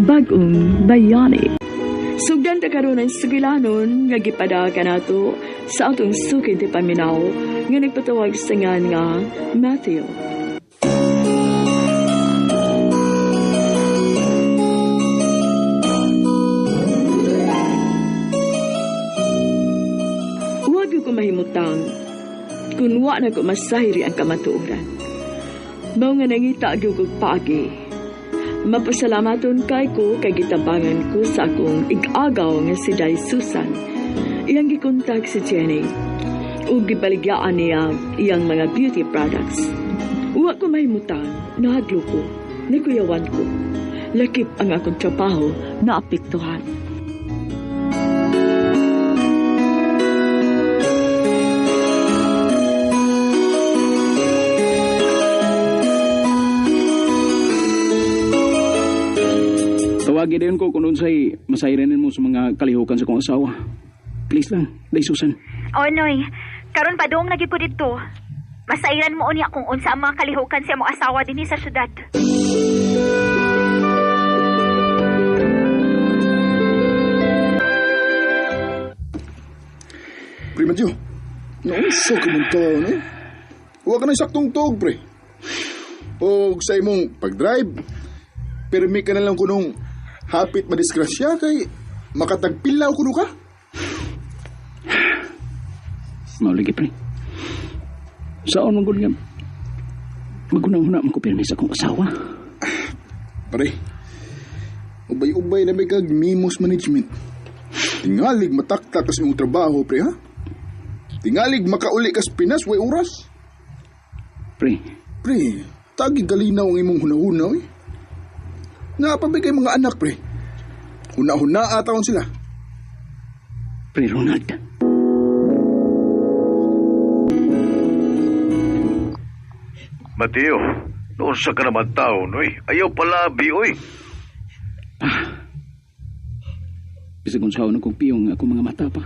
bagong bayani. Sugdan Tunghayan ta karon ang sugilanon nga gipadaka nato sa atong suking tipaminaw nga nagpatawag sa ngan nga Matthew. Huwag ko mahimutang kung wa na ko masayri ang kamatuoran. Mao nga nangita gyud kog paagi. Mapasalamaton kay ko kay gitabangan ko sa akong ig-agaw nga si Day Susan. Iyang gikontak si Jenny ug gibaligyaan niya iyang mga beauty products. Wa ko mahimutang, nahadlo ko, nakuyawan ko. Lakip ang akong trabaho na apektuhan. Tawagi dayon ko kung unsay masayranin mo sa mga kalihukan sa kong asawa. Please lang, Day Susan. O, Noy, karon pa doong lagi ko dito. Masairan mo unya kung unsa ang mga kalihukan sa imong asawa dinhi sa syudad. Pre, Matthew, naunsa ka mong tao, no? Huwag ka ng saktong tuog, pre. O sa imong pag-drive, pirmi ka na lang kunong hapit madisgrasya kay makatagpilaw kuno ka. Mauligi, pre. Saan man gud nga magunang-huna man ko pirmi sa akong asawa. Pare, ubay-ubay na may kag mimos management. Tingalig mataktak kas imong trabaho, pre, ha? Tingalig makauli kas Pinas, way oras. Pre. Pre, tagi galinaw ang imong hunahuna, eh. Naapabigay mga anak, pre. Huna-huna ataon sila. Pre, Ronald. Mateo, noon sa ka naman tao, noy. Ayaw palabi, oy. Bisag unsaon akong piyong nga akong mga mata pa.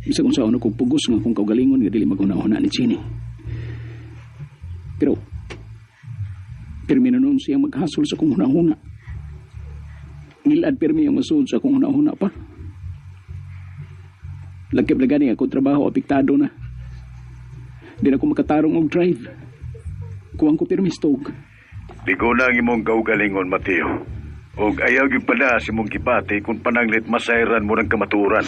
Bisag unsaon akong pugos nga akong kaugalingon nga dili maghuna-huna ni Chini. Pero pirmi na noon siyang maghasol sa akong huna-huna. Ngilad pirmi ang masud sa akong huna-huna pa. Lagkip na gani akong trabaho apektado na. Di na ko makatarong og drive. Kuwang ko pirmi stog. Ligo na ang imong kaugalingon, Mateo. Og ayaw gyud pala si imong gibati kung pananglit masayran mo ng kamaturan.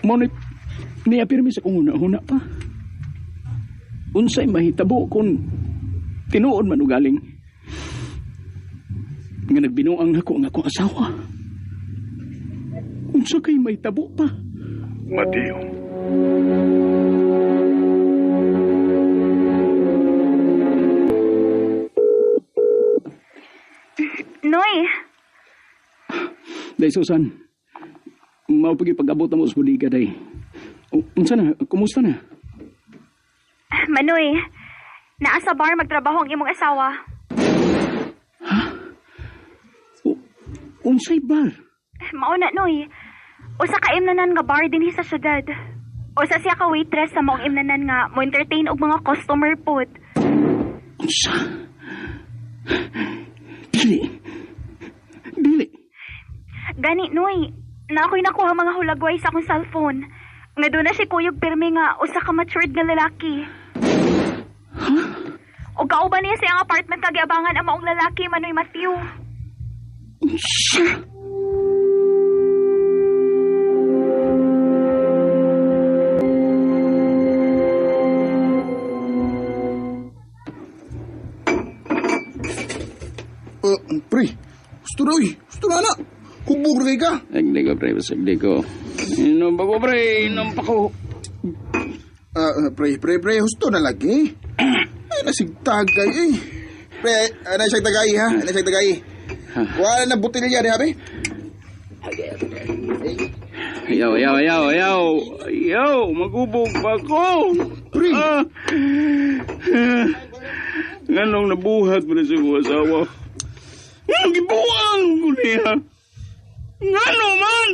Mo ni niya pirmi sa akong huna-huna pa. Unsay mahitabo kung tinuod man ugaling nga nagbinuang nako ang akong asawa. Unsa kay mahitabo pa? Mateo. Noy, Day Susan, mao pagi pag-abot na mo sa bodega day. Unsa na? Kumusta na? Manoy, naa sa bar magtrabaho ang imong asawa. Unsay bar? Mao na, Noy. Usa ka imnanan nga bar dinhi sa syudad. Usa siya ka waitress sa maong imnanan nga mo entertain og mga customer pod. Unsa? Dili. Dili. Gani, Noy, na ako'y nakuha mga hulagway sa akong cellphone. Nga doon na si Kuyog pirmi nga usa ka matured nga lalaki. Huh? O kauban niya sa iyang apartment kagiabangan ang maong lalaki, Manoy Matthew. Unsa? Pre, gusto na, uy. Gusto na, na. Hubog na ka. Hindi ko, pre. Hindi ko. Inom pa ko, pre. Inom pa ko. Pre, pre, pre. Gusto na lagi. Ay, nasigtagay, eh. Pre, ay, nasigtagay, ha? Ay, nasigtagay. Wala na butilya, di, habi? Ayaw, ayaw, ayaw, ayaw. Ayaw, magubog pa ko. Pre. Nganong nabuhat mo na sa iyong asawa? Nganong gibuang ko niya? Ngano man?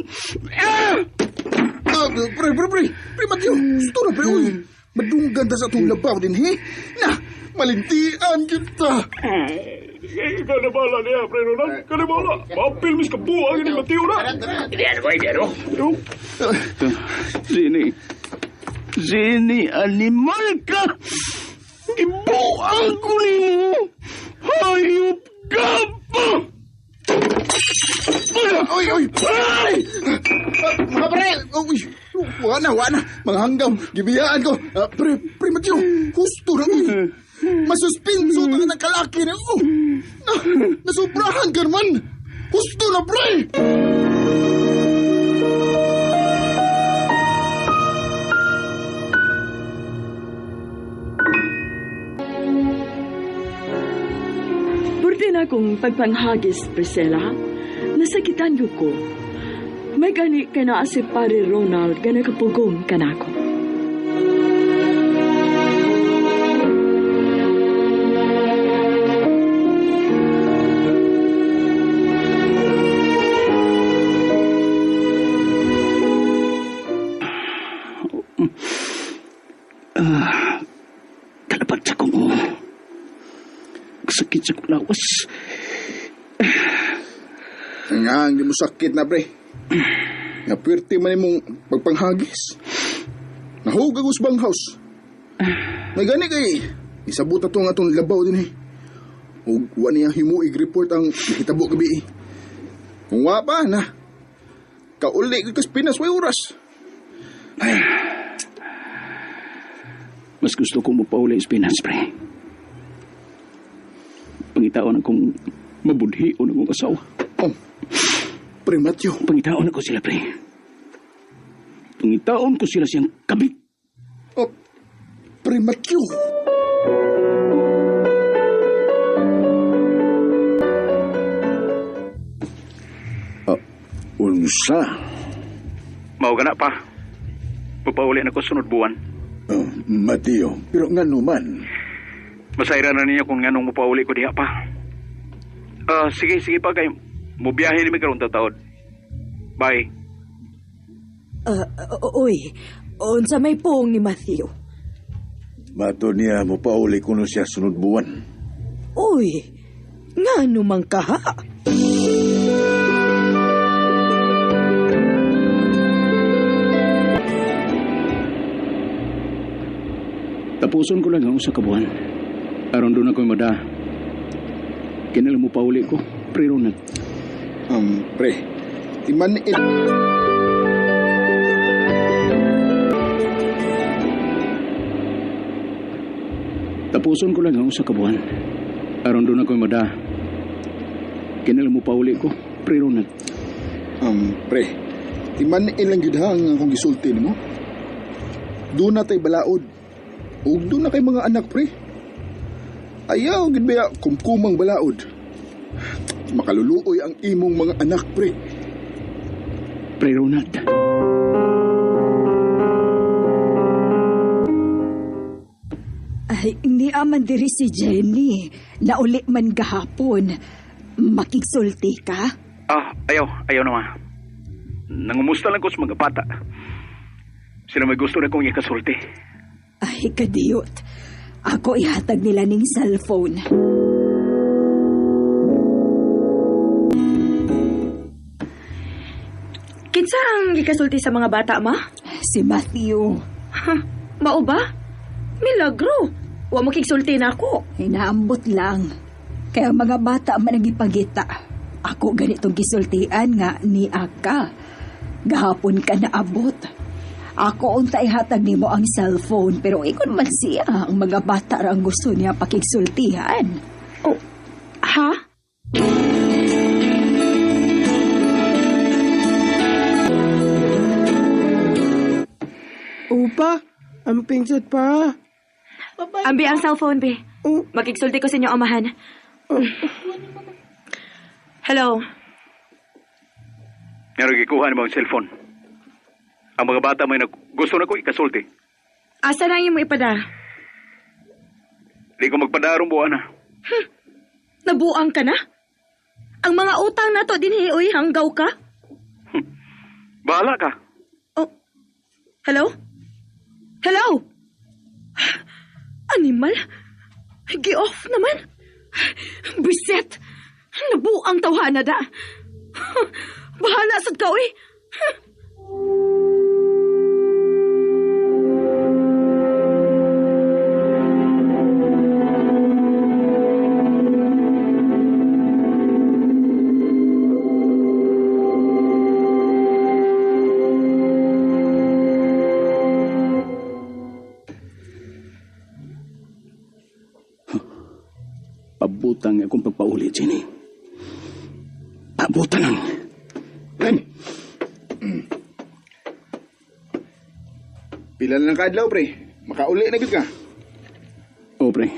Pre, pre, pre. Pre, Matthew. Gusto na, pre, uy. Madunggan ta sa atong labaw din, he? Na, malintian kita. Ikaw na bala niya, pre Ronald. Ikaw na bala. Maapil mis kabuang ni Mateo na. Diyan, boy, diyan, oh. Sini. Sini, animal ka! Gibuang ko nimo! Hayop ka pa! Oy, oy! Ay! Mga pre! Uy, wala na. Mga hanggaw, gibiyaan ko. Pre, Mateo, husto na. Uy. Masuspinso na ng kalaki na. Oh, nasubrahan ka naman. Husto na, pre! Pwede na akong pagpanghagis, Priscilla. Nasakitan yun ko. May gani ka na si Pare Ronald ka nakapugong ka na ako. Kalapat sa kong sakit sa kong lawas. Nga, hindi mo sakit na, pre. Nga puwerte man imong pagpanghagis. Nahugag us bang house. May gani kay isabot na tong atong labaw din eh. Ug wa niya himuig report ang nahitabo gabi eh. Kung wa pa na, kauli kas Pinas way oras. Ay. Mas gusto kong mapauli sa Pinas, pre. Pangitaon akong mabudhi o akong asawa. Oh, pre Matthew. Pangitaon ako sila, pre. Pangitaon ko sila siyang kabit. Oh, pre Matthew. Unsa? Mao gana pa. Papauli na ko sunod buwan. Oh, Mateo, pero ngano man? Masayra na ninyo kung nganong mupauli ko diha pa. Sige pa kay mubiyahe ni mi karon tataod. Bye. Uy, unsa may puong ni Matthew? Mato niya mupauli kuno siya sunod buwan. Uy, ngano man kaha? Tapuson ko lang ang usa ka buwan. Aron doon ako'y mada. Kinala mo pauli ko, pre Ronald. Pre, timan it. Tapuson ko lang ang usa ka buwan. Aron doon ako'y mada. Kinala mo pauli ko, pre Ronald. Pre, timan ilang gyud ha ang akong gisulti nimo. Doon na tay balaod. Ug doon na kay mga anak, pre. Ayaw gid ba kumkumang balaod. Makaluluoy ang imong mga anak, pre. Pre Ronald. Ay, hindi aman diri si Jenny. Nauli man gahapon. Makigsulti ka? Ayaw na ma. Nangumusta lang ko sa mga bata. Sila may gusto na kong ikasulti. Ay, kadiyot. Ako ihatag nila ning cellphone. Kinsa ang gikasulti sa mga bata, ma? Si Matthew. Ha, mao ba? Milagro. Wa mo kigsulti na ako. Inaambot lang. Kaya mga bata man ang ipagita. Ako ganitong gisultian nga ni Aka. Gahapon ka naabot. Ako unta ihatag nimo ang cellphone pero ikon man siya ang mga bata ra ang gusto niya pakigsultihan. Oh, ha? Upa, ang pinsot pa. Ambi ang cellphone, be. Oh. Makigsulti ko sa inyo, amahan. Hello. Meron gikuha ni mo ang cellphone. Ang mga bata may gusto na ko ikasulti. Asa na yung mo ipada? Di ko magpadarong buwan na. Nabuang ka na? Ang mga utang na to dinhi, uy, hanggaw ka? Bahala ka. Oh. Hello? Hello? Animal? Gi-off naman. Biset! Nabuang tawhana da! Bahala sad ka, uy! Pabutang akong pagpauli, Jenny. Pabutan lang. Ren. Pila na lang kaadlaw, pre. Makauli na gyud ka. O, pre.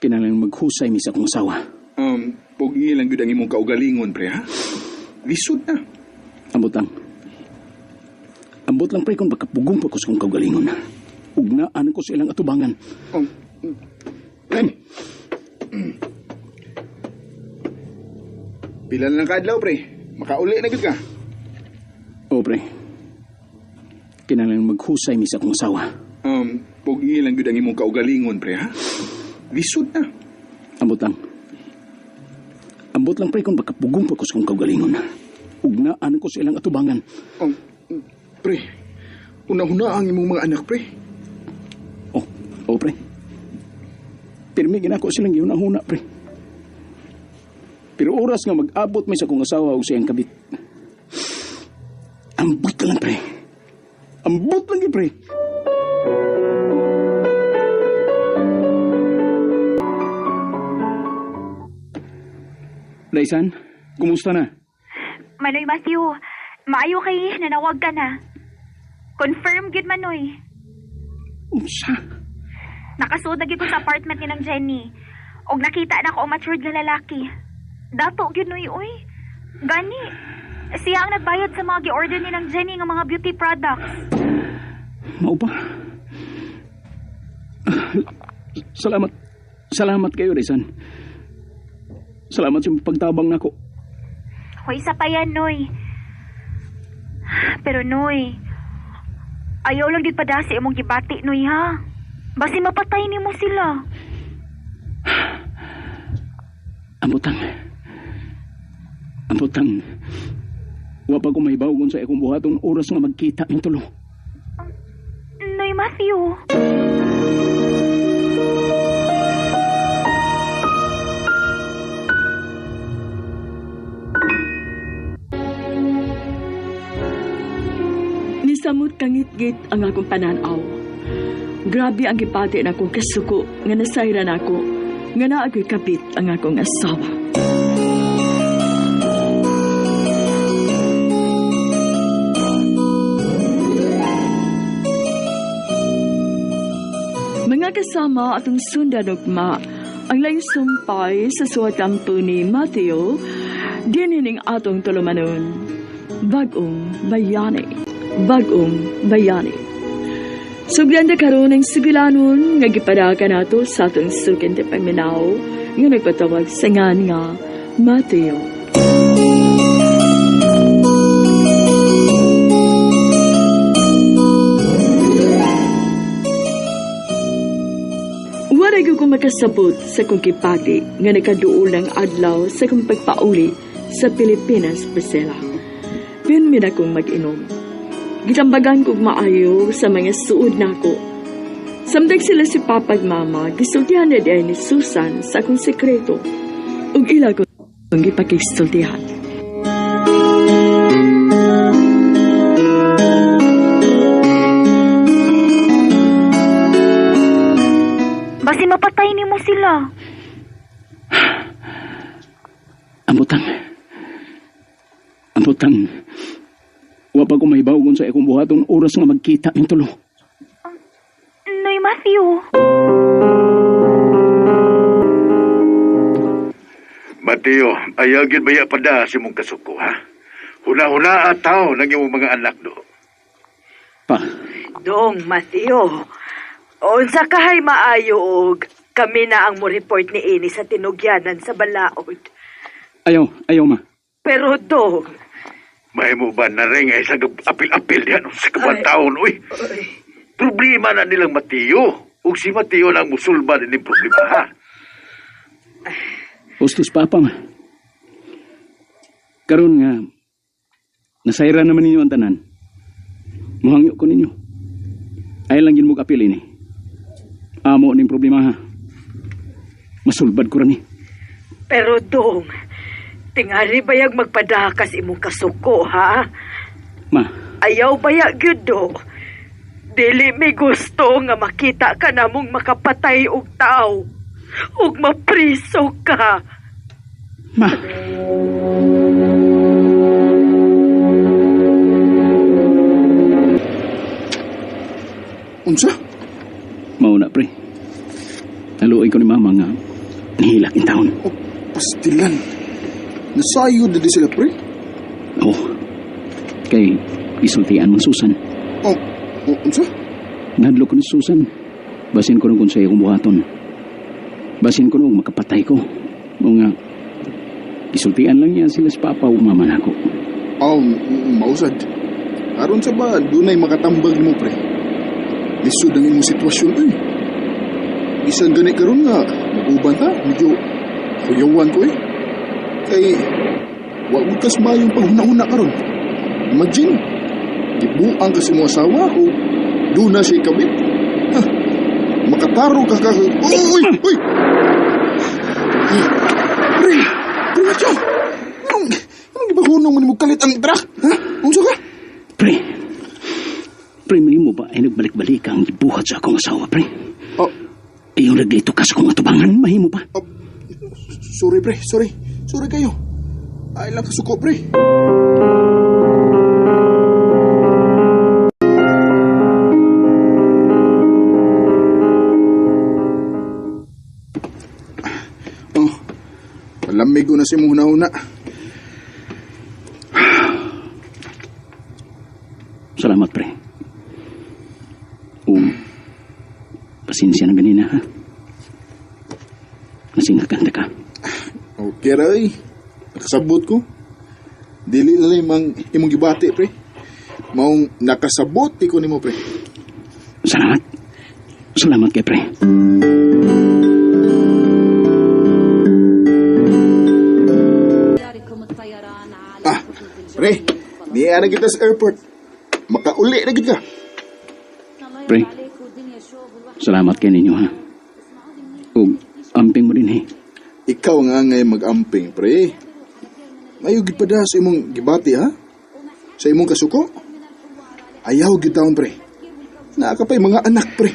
Kinahanglan maghusay mi sa akong asawa. Pugngi lang gyud ang imong kaugalingon, pre, ha? Lisod na. Ambot lang. Ambot lang, pre, kung pagkapugong pa ko sa akong kaugalingon. Ugnaan ko sa ilang atubangan. Ren. Pila na lang kaadlaw, pre. Makauli na gyud ka. O, pre. Kinahanglan maghusay mi sa akong asawa. Pugngi lang gyud ang imong kaugalingon, pre, ha? Lisod na. Ambot lang. Ambot lang, pre, kung pagkapugong pa ko sa akong kaugalingon. Ugnaan ko sa ilang atubangan. Pre, una-una ang imong mga anak, pre. Oh, oh, pre. Pirmi ginako silang giuna-huna, pre. Pero oras nga mag-abot may sa akong asawa o siyang kabit. Ambot lang, pre. Ambot lang, pre. Daisan, kumusta na? Manoy Matthew, maayo kay nanawag ka na. Confirm gyud Manoy. Unsa? Nakasuod na gyud ko sa apartment ni nang Jenny. Og nakita na ko ang matured nga lalaki. Dato gyud noy oy. Gani, siya ang nagbayad sa mga gi-order ni nang Jenny nga mga beauty products. Mao ba? Salamat. Salamat kayo, Daisan. Salamat sa pagtabang nako. Hoy, isa pa yan, Noy. Pero, Noy, ayaw lang gid padasi imong gibati, Noy, ha? Basi mapatay nimo sila. Ambotang. Ambotang. Wa pa ko mahibaw kung sa akong buhaton oras nga magkita ng tulo. Noy Matthew. Nisamot kangitgit ang akong pananaw. Grabe ang gipati na akong kasuko nga nasayran ako nga naagoy kapit ang akong asawa. Mga kasama atong sundan ugma, ang laing sumpay sa suwatampo ni Mateo, dinining atong tulumanon. Bagong bayani. Bagong bayani. Sugdan na karon ang sibilanon nga gipadaka nato sa atong sukin ti paminaw nga nagpatawag sa ngan nga Mateo. Wala ko makasabot sa kong kipati nga nakaduol ng adlaw sa kong pagpauli sa Pilipinas, Priscilla. Pinmin akong mag-inom. Gitambagan kog maayo sa mga suod nako. Samtang sila si Papa ug Mama, gisultihan na diay ni Susan sa akong sekreto. Ug ila ko gipakisultihan. Basi mapatay nimo sila. Ambotang. Ambotang. Wa pa ko mahibaw kung sa akong buhaton oras nga magkita ng tulo. Noy Matthew. Mateo, ayaw gyud baya pada sa imong kasuko, ha? Huna-huna at tao ng imong mga anak do. Pa. Dong, Mateo. Unsa kahay maayo og kami na ang mo-report ni ini sa tinugyanan sa balaod. Ayaw, ayaw ma. Pero dong, Mahimo ba na rin ay sa apil-apil diyan sa kabantaon, uy. Problema na nilang Mateo. Ug si Mateo na ang musulba din problema, ha? Ustos papa, ma. Karon nga, nasayra naman ninyo ang tanan. Muhangyo ko ninyo. Ay lang yun mo kapil ini. Amo ning problema ha. Masulbad ko rani. Pero dong, tingali bayag magpadakas imong kasuko ha? Ma. Ayaw bayag gyud do. Dili mi gusto nga makita ka namong makapatay og tao. Ug mapriso ka. Ma. Unsa? Mauna, pre. Naluoy ko ni mama nga nihilak in taon. Oh, pastilan. Nasayod na di sila, pre. Oh. Kay isultian man Susan. Oh, unsa? Nahadlok ko ni Susan. Basin ko nung kung sa'yo kong buhaton. Basin ko nung makapatay ko. O nga, isultian lang niya sila sa papa o mama nako. Oh, mausad. Aron sa ba, dunay makatambag mo, pre. Lisod ang imong sitwasyon, eh. Bisan gani karon nga, mag-uban ta, medyo kuyawan ko, eh. Kay, wa mo kas mayong paghuna-huna karon. Imagine, gibuang kasi mo asawa o doon na siya ikabit. Ha, makataro ka ka. Uy! Uy! Pre! Pre, Macho! Anong gibahunong mo ni mo kalit ang truck? Ha? Unsa ka? Pre! Pre, may mo ba ay nagbalik-balik ang gibuhat sa akong asawa, pre? Oh. Iyong naglito ka sa akong atubangan, mahimo pa? Oh. Sorry, pre. Sorry. Sorry kayo. Ay lang kasuko, pre. Oh, palamig ko na si muna-una. Salamat, pre. Pasensya na ganina, ha? Nasingaganda ka. Okay, ray. Nakasabot ko. Dili na lang mang imong gibati, pre. Maong nakasabot ko nimo, pre. Salamat. Salamat kay pre. Ah, pre. Niya na kita sa airport. Makauli na kita. Pre, salamat kay ninyo, ha? Ug amping mo din, he. Ikaw nga ngay mag-amping, pre. Ayaw gid pa da sa imong gibati, ha? Sa imong kasuko? Ayaw gid taon, pre. Naa ka pa'y mga anak, pre.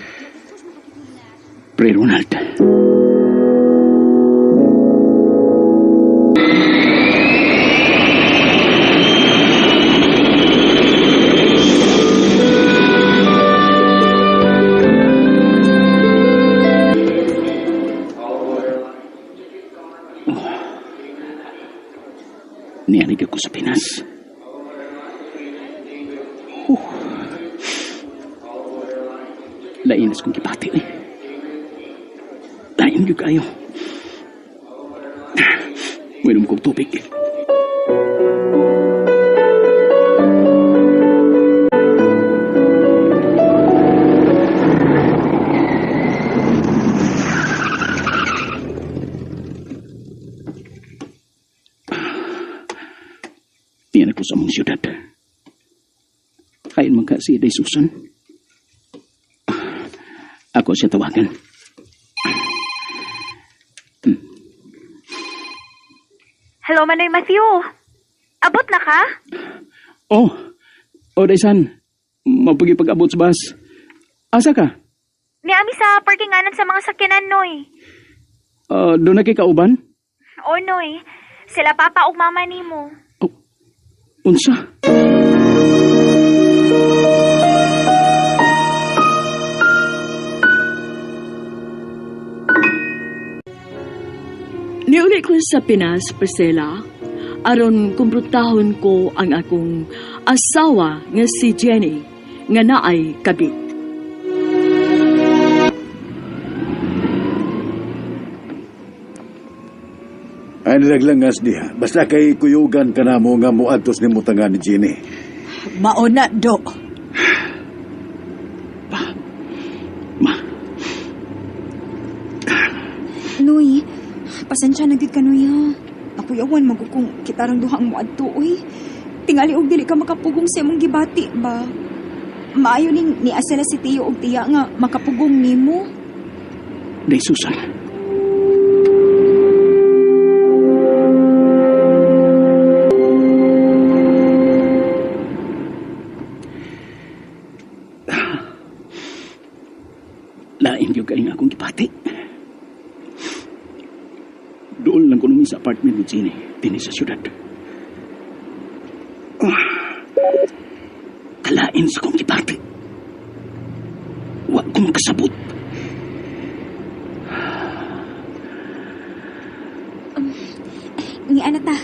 Pre Ronald. Nianig ako sa Pinas. Lain as kong gibati, eh. Lain gyud kayo. Mainom kong tubig. Niyan ako sa mong siyudad. Kain man ka si Day Susan. Ako siya tawagan. Hello, Manoy Matthew. Abot na ka? Oh, oh Daysan. Mapagipag-abot sa bus. Asa ka? Niami sa parkinganan sa mga sakyanan, Noy. Doon na kay kauban? Oh, Noy. Sila papa ug mama nimo. Oh, unsa? Niuli ko sa Pinas, Priscilla, aron kumpruntahon ko ang akong asawa nga si Jenny nga naay kabit. Ay nilaglangas diha. Basta kay kuyugan ka na mo nga muadtos ni mutangan ni Jenny. Mauna, do. Pa. Ma. Noy, Pasensya na gyud kanoy ha. Nakuyawan man gud kung kitarang duha ang moadto oy. Tingali og dili ka makapugong sa imong gibati ba. Maayo ning niasela si Tiyo og tiya nga makapugong nimo. Day Susan. Lain gyud kay nga akong gibati. Dool lang ko nung sa apartment ni Jenny, dinhi sa syudad. Kalain sa kong gibati. Wa ko makasabot. Ni ana ta.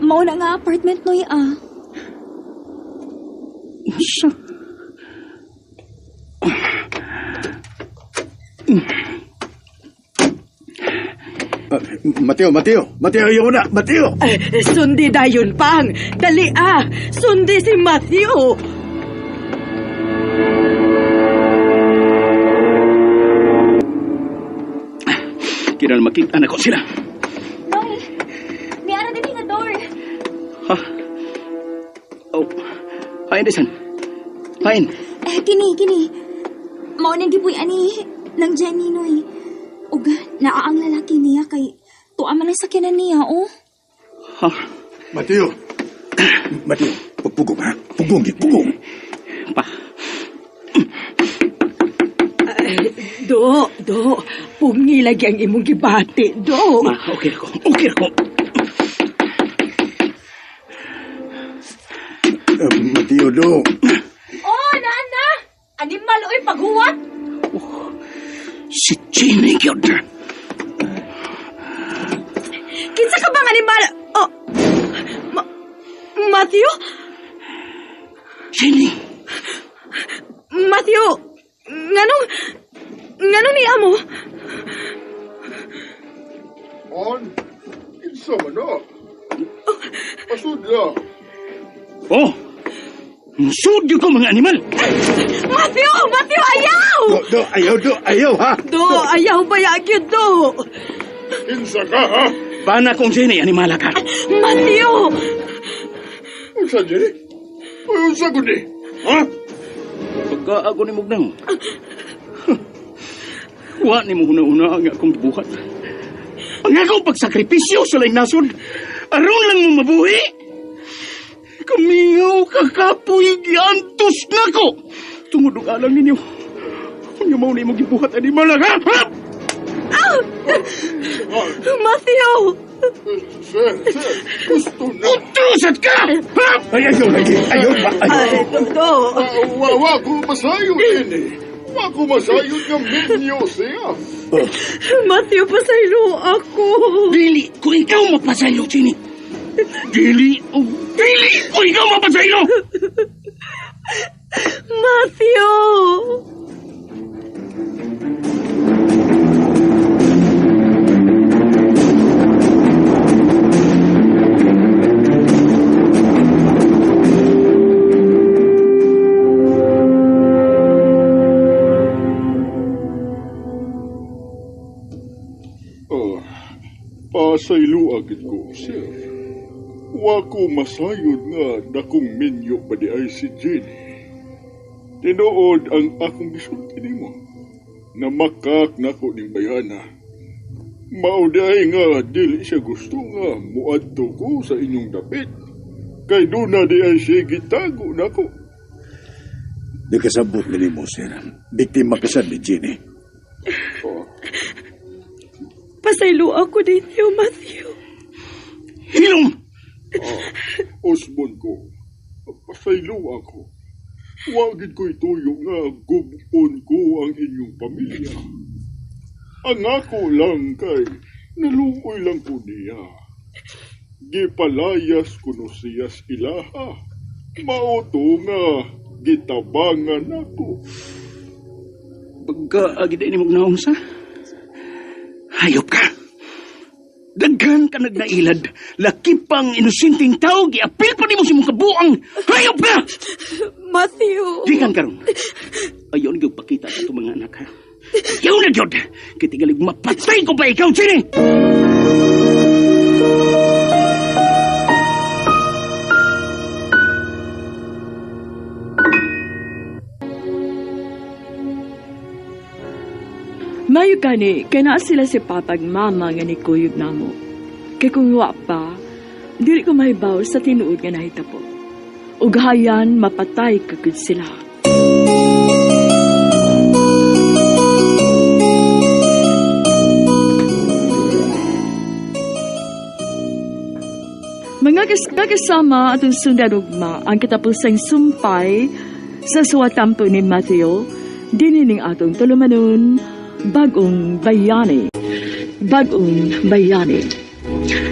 Mao na nga apartment noy ah. Unsa? Mateo, Mateo, Mateo, ayaw na, Mateo! Sundi dayon pang. Dali ah. Sundi si Matthew. Kinahanglan makita na ko sila. Noy, niara din nga door. Ha? Oh, hain desan. Hain. Kini, kini. Mao nang gipuy ani ng Jenny noy. Ug naa ang lalaki niya kay tuwa man ang sakyanan niya, oh. Ha? Mateo! Mateo, pugong ha? Pugong, pugong. Pa. Do, do. Pungi lagi ang imong gibati, do. Ma, okay ako. Okay ako. Mateo, do. Oh, naan na! Animal oy paghuwat! Si Jenny gyud. Kinsa ka bang animal? Oh. Matthew? Jenny! Matthew, nganong niya mo? On, kinsa man na? Pasudla. Oh! Sud ko mga animal! Matthew! Matthew, ayaw! Do, do, ayaw, do, ayaw, ha? Do, ayaw ba gyud do? Kinsa ka, ha? Bana kong Jenny, animala ka. Matthew! Unsa, Jenny? Unsa kundi? Ha? Pagka ako ni Mugnang. Wa ni mo huna-huna ang akong buhat. Ang akong pagsakripisyo sa laing nasod, aron lang mo mabuhi. Kamingaw kakapoy, giantos na ko. Tungod og alam ninyo. Unya mao ni imong gibuhat animal ha? Ha? Matthew! Sir, sir, gusto na. Utrusat ka! Ha? Ay, ayaw lagi. Ayaw ba? Ayaw. Ay, do. Wa ko masayon, Jenny. Wa ko masayon nga minyo siya. Oh. Matthew, pasaylo ako. Dili, kung ikaw mapasaylo, Jenny. Dili, oh, dili, kung ikaw mapasaylo! Matthew! Oh, pasaylo agad ko, sir. Wa ko masayod nga dakong minyo pa di ay si Jenny. Tinuod ang akong gisulti nimo. Namakak nako ning bayana. Mao di ay nga dili siya gusto nga muadto ko sa inyong dapit. Kay duna di ay siya gitago nako. Di kasabot ni mo, sir. Biktima ka sad ni Jenny. Oh, Pasaylo ako ninyo, Matthew. Hilom! Osmond ko. Pasaylo ako. Wagid ko'y tuyo nga gubon ko ang inyong pamilya. Ang ako lang kay naluoy lang ko niya. Gipalayas kuno siya sa ilaha. Mao to nga gitabangan ako. Pagka agid ni mong sa? Hayop ka! Daghan ka nagnailad. Laki pang inosenteng tao, giapil pa nimo sa imong kabuang. Hayop ka! Matthew! Gikan karon. Ayaw ni pakita sa itong mga anak ha. Yaw na gyud. Kitigalig mapatay ko pa ikaw, Jenny! Mayo gani, kay naa sila si papag mama nga nikuyog namo. Kay kung wa pa, dili ko mahibaw sa tinuod nga nahitabo. Ug hayan mapatay kagud sila. Mga kasama atong sundan ugma ang katapusang sumpay sa suwatampo ni Mateo, dinining atong tulumanon, Bagong Bayani. Bagong Bayani.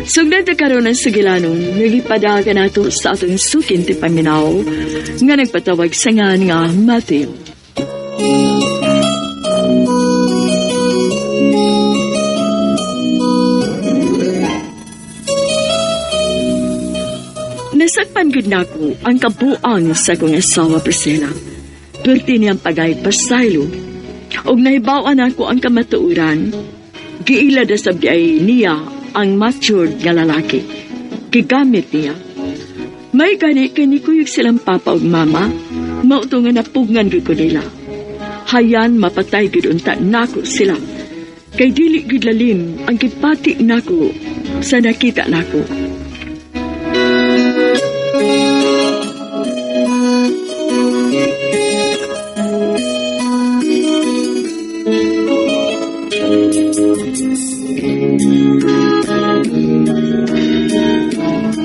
Sugdan ta karon ang sugilanon, nagipadagan nato sa atong sukin ti paminaw, nga nagpatawag sa ngan nga Mateo. Nasakpan gud nako ang kabuang sa akong asawa Priscilla. Perti niyang pagay pasaylo. Og nahibaw-an ako ang kamatuoran. Giila na sa biyay niya ang matured nga lalaki. Gigamit niya. May gani kay nikuyog silang papa ug mama, mao to nga napugngan gud ko nila. Hayan mapatay gud unta nako sila. Kay dili gud lalim ang gipati nako sa nakita nako.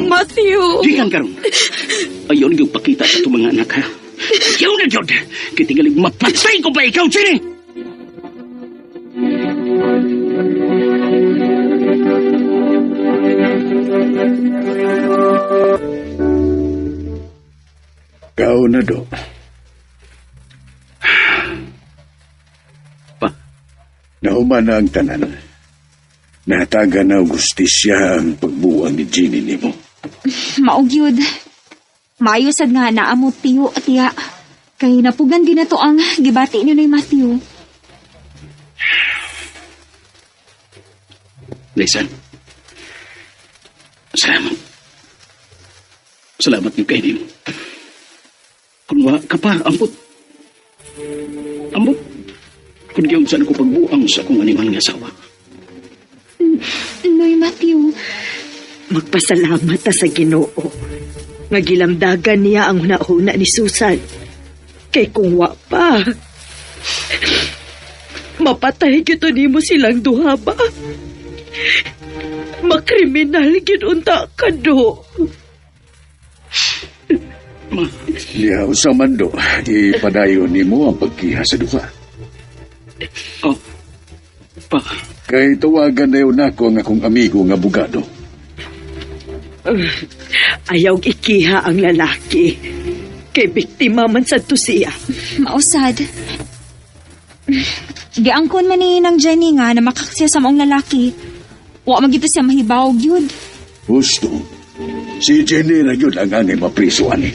Matthew! Gikan karon. Ayaw na pakita sa itong mga anak, ha? Yaw na gyud. Kitigalig mapatay ko pa ikaw, Jenny! Kau na do. Pa. Nahuman na ang tanan. Natagan na og hustisya ang pagbuwang ni Jenny nimo. Mao gyud. Maayo sad nga naa mo tiyo at tiya. Kay napugan gyud na to ang gibati ni Noy Matthew. Listen. Salamat. Salamat yung kay nimo. Kung wa ka pa, ambot. Ambot. Kung giyon saan ko pagbuang sa akong animal nga asawa. Noy Matthew. Magpasalamat ta sa Ginoo. Nga gilamdagan niya ang hunahuna ni Susan. Kay kung wa pa, mapatay gyud nimo silang duha ba? Makriminal gyud unta ka do. Ma. Lihaw sa mando, ipadayon nimo ang pagkiha sa duha. Oh, pa. Kay tawagan na yun ako ang akong amigo nga abogado. Ayaw ikiha ang lalaki. Kay biktima man sa to siya. Mausad. Giangkon man ni nang Jenny nga na makaksya sa maong lalaki. Wa man gyud siya mahibaw gyud. Gusto. Si Jenny na yun ang angay mapriso ani.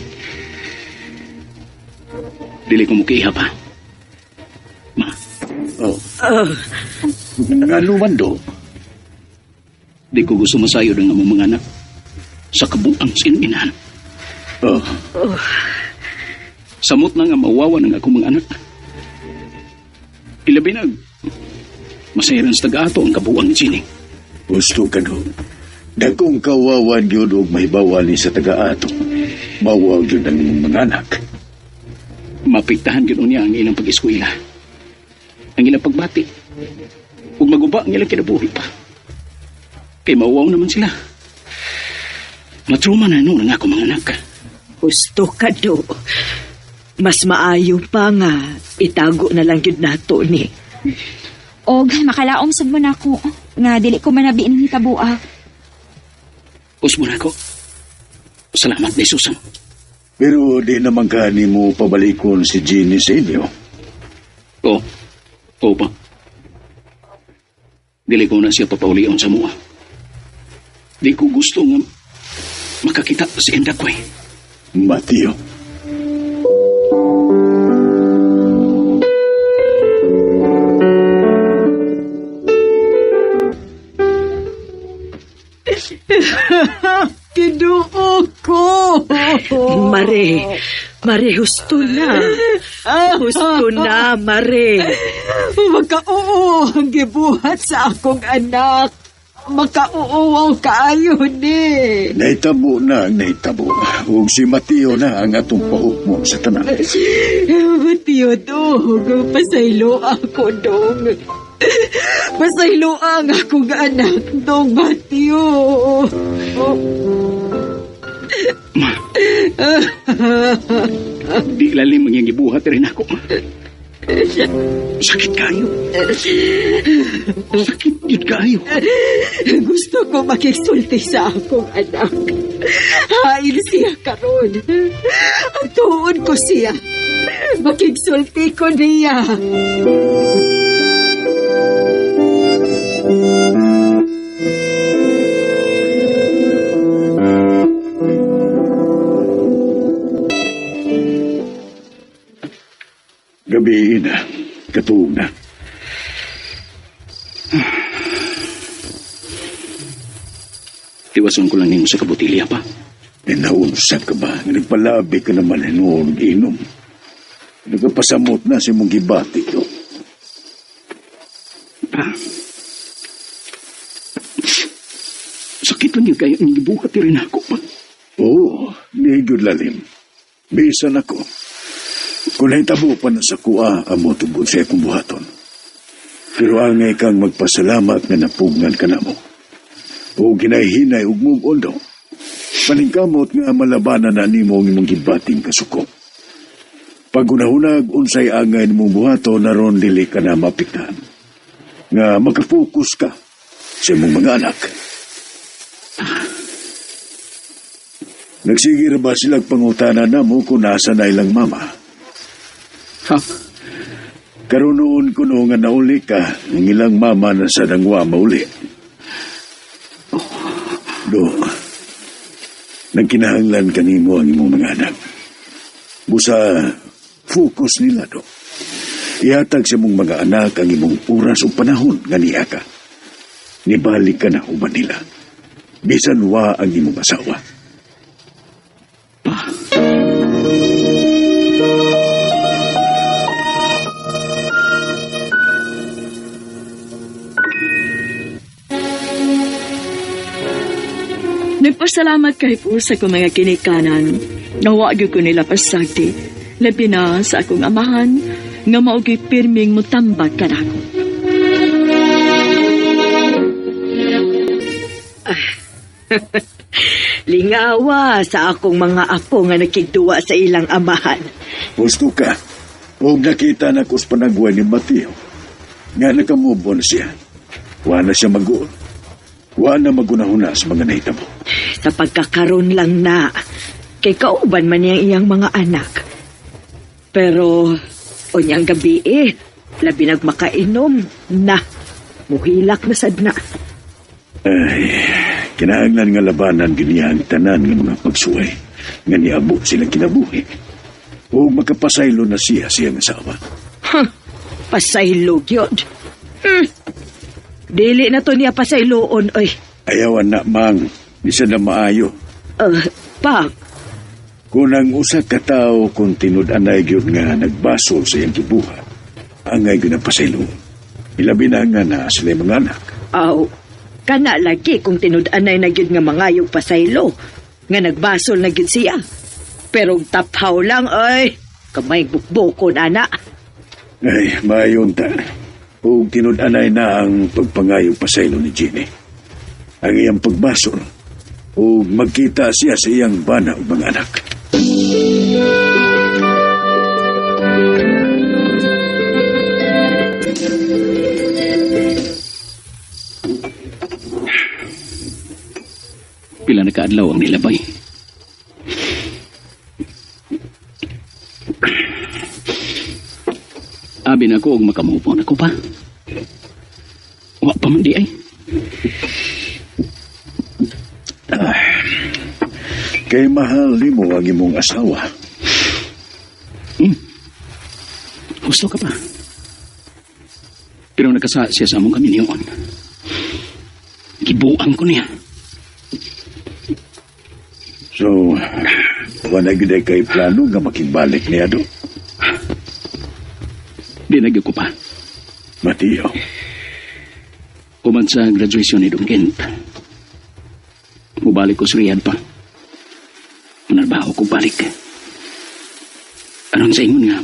Dili ko mukiha pa. Ma. Oh. Ngano man do? Di ko gusto masayod ang among mga anak sa kabuang sininahan. Oh. Samot na nga mawawa ng akong mga anak. Ilabi na, masayaran sa taga-ato ang kabuang ni Jenny. Gusto ka do. Dagkong kawawan yun og mahibawan ni sa taga-ato. Mawaw yun ang imong mga anak. Mapiktahan yun niya ang ilang pag-eskwela. Ang ilang pagbati. Ug maguba ang ilang kinabuhi pa. Kay mauwaw naman sila. Matruma na noon ang akong mga anak. Gusto ka do. Mas maayo pa nga itago na lang yun nato ni. Og makalaom sad mo nako nga dili ko manabi ning hitabua. Usbo na ako. Salamat ni Susan. Pero di naman ka ni mo pabalikon si Jeannie sa inyo. Oo. Oo pa. Dili ko na siya papaulion sa mua. Di ko gusto nga makakita si Endakoy. Mateo. Mare, Mare, husto na. Husto na, Mare. Makauo ang gibuhat sa akong anak. Makauo kaayo ni. Nahitabo na ang nahitabo. Ug si Mateo na ang atong pahukmon sa tanan. Mateo, dong. Pasaylo ako, dong. Pasaylo ang akong anak, dong, Mateo. Di lalim ang iyang gibuhat rin ako. Sakit kayo. Sakit yun kayo. Gusto ko makigsulti sa akong anak. Hain siya karon. Ang tuon ko siya. Makigsulti ko niya. Gabi na. Katuog na. Tiwason ko lang nimo sa kabutilya pa. E naunsa ka ba? Nga Nagpalabi ka naman hinuon inom. Nagpasamot na si mong gibati ko. Pa. Sakit lang yun kayo ang gibuhat rin ako pa. Oo, di gyud lalim. Bisan ako. Kung nahitabo pa na sa kuha, amo tungkol sa akong buhaton. Pero angay kang magpasalamat nga napugngan ka namo. O ginahinay ug move on daw. Paningkamot nga malabanan na nimo ang imong gibating kasuko. Pagunahunag unsay angay nimong buhaton aron dili ka na mapiktahan. Nga makapokus ka sa imong mga anak. Nagsige ra ba silang pangutana namo kung nasa na ilang mama? Ha? Karon noon kuno nga nauli ka, ang ilang mama na sa dangwa mauli. Do, nagkinahanglan kanimo ang imong mga anak. Busa, focus nila do. Ihatag sa imong mga anak ang imong oras o panahon nga niya ka. Nibalik ka na uban nila. Bisan wa ang imong asawa. Nagpasalamat kay po sa akong mga kinikanan. Nawa gyud ko nila pasagdi. Labi na sa akong amahan nga mao gyud pirming mutambag kanako. Lingawa sa akong mga apo nga nakigduwa sa ilang amahan. Gusto ka. Og nakita na ko sa panagway ni Mateo. Nga nakamove on siya. Wa na siya mag-uol. Wa na magunahuna sa mga nahitabo. Sa pagkakaroon lang na, kay kauban man niyang iyang mga anak. Pero, unyang gabi eh, labi nagmakainom na, muhilak na sad na. Ay, kinahanglan nga labanan giniya ang tanan nga mga pagsuway. Nga niabot silang kinabuhi. O makapasaylo na siya siyang asawa. Huh, pasaylo gyud. Dili na to niya pasayloon, oy. Ayawan na, mang. Bisa na maayo. Pa, Kung ang usa ka tawo kung tinud-anay gyud nga nagbasol sa iyang gibuhat, angay gyud ang pasaylo. Ilabi na nga na sila mga anak. Aw, kana lagi kung tinud-anay na gyud nga mangayog pasaylo, nga nagbasol na gyud siya. Pero og taphaw lang, ay, kamay bukbukon, ana. Ay, maayon ta. Ug tinud-anay na ang pagpangayog pasaylo ni Jenny. Ang iyang pagbasol. Ug magkita siya sa iyang bana ug mga anak. Pila na kaadlaw ang nilabay. Abi na ko og makamove on ako pa. Wa pa man di ay. Kay mahal nimo ang imong asawa. Gusto ka pa. Pero nakasa siya sa among kami niyon. Gibuang ko niya. So, Wala gyud ay kay plano nga makigbalik niya do. Di na gyud ko pa. Mateo. Human sa graduation ni Dong Kent. Mubalik ko sa Riyadh pa. Manarbaho ko balik. Aron sa ingon nga,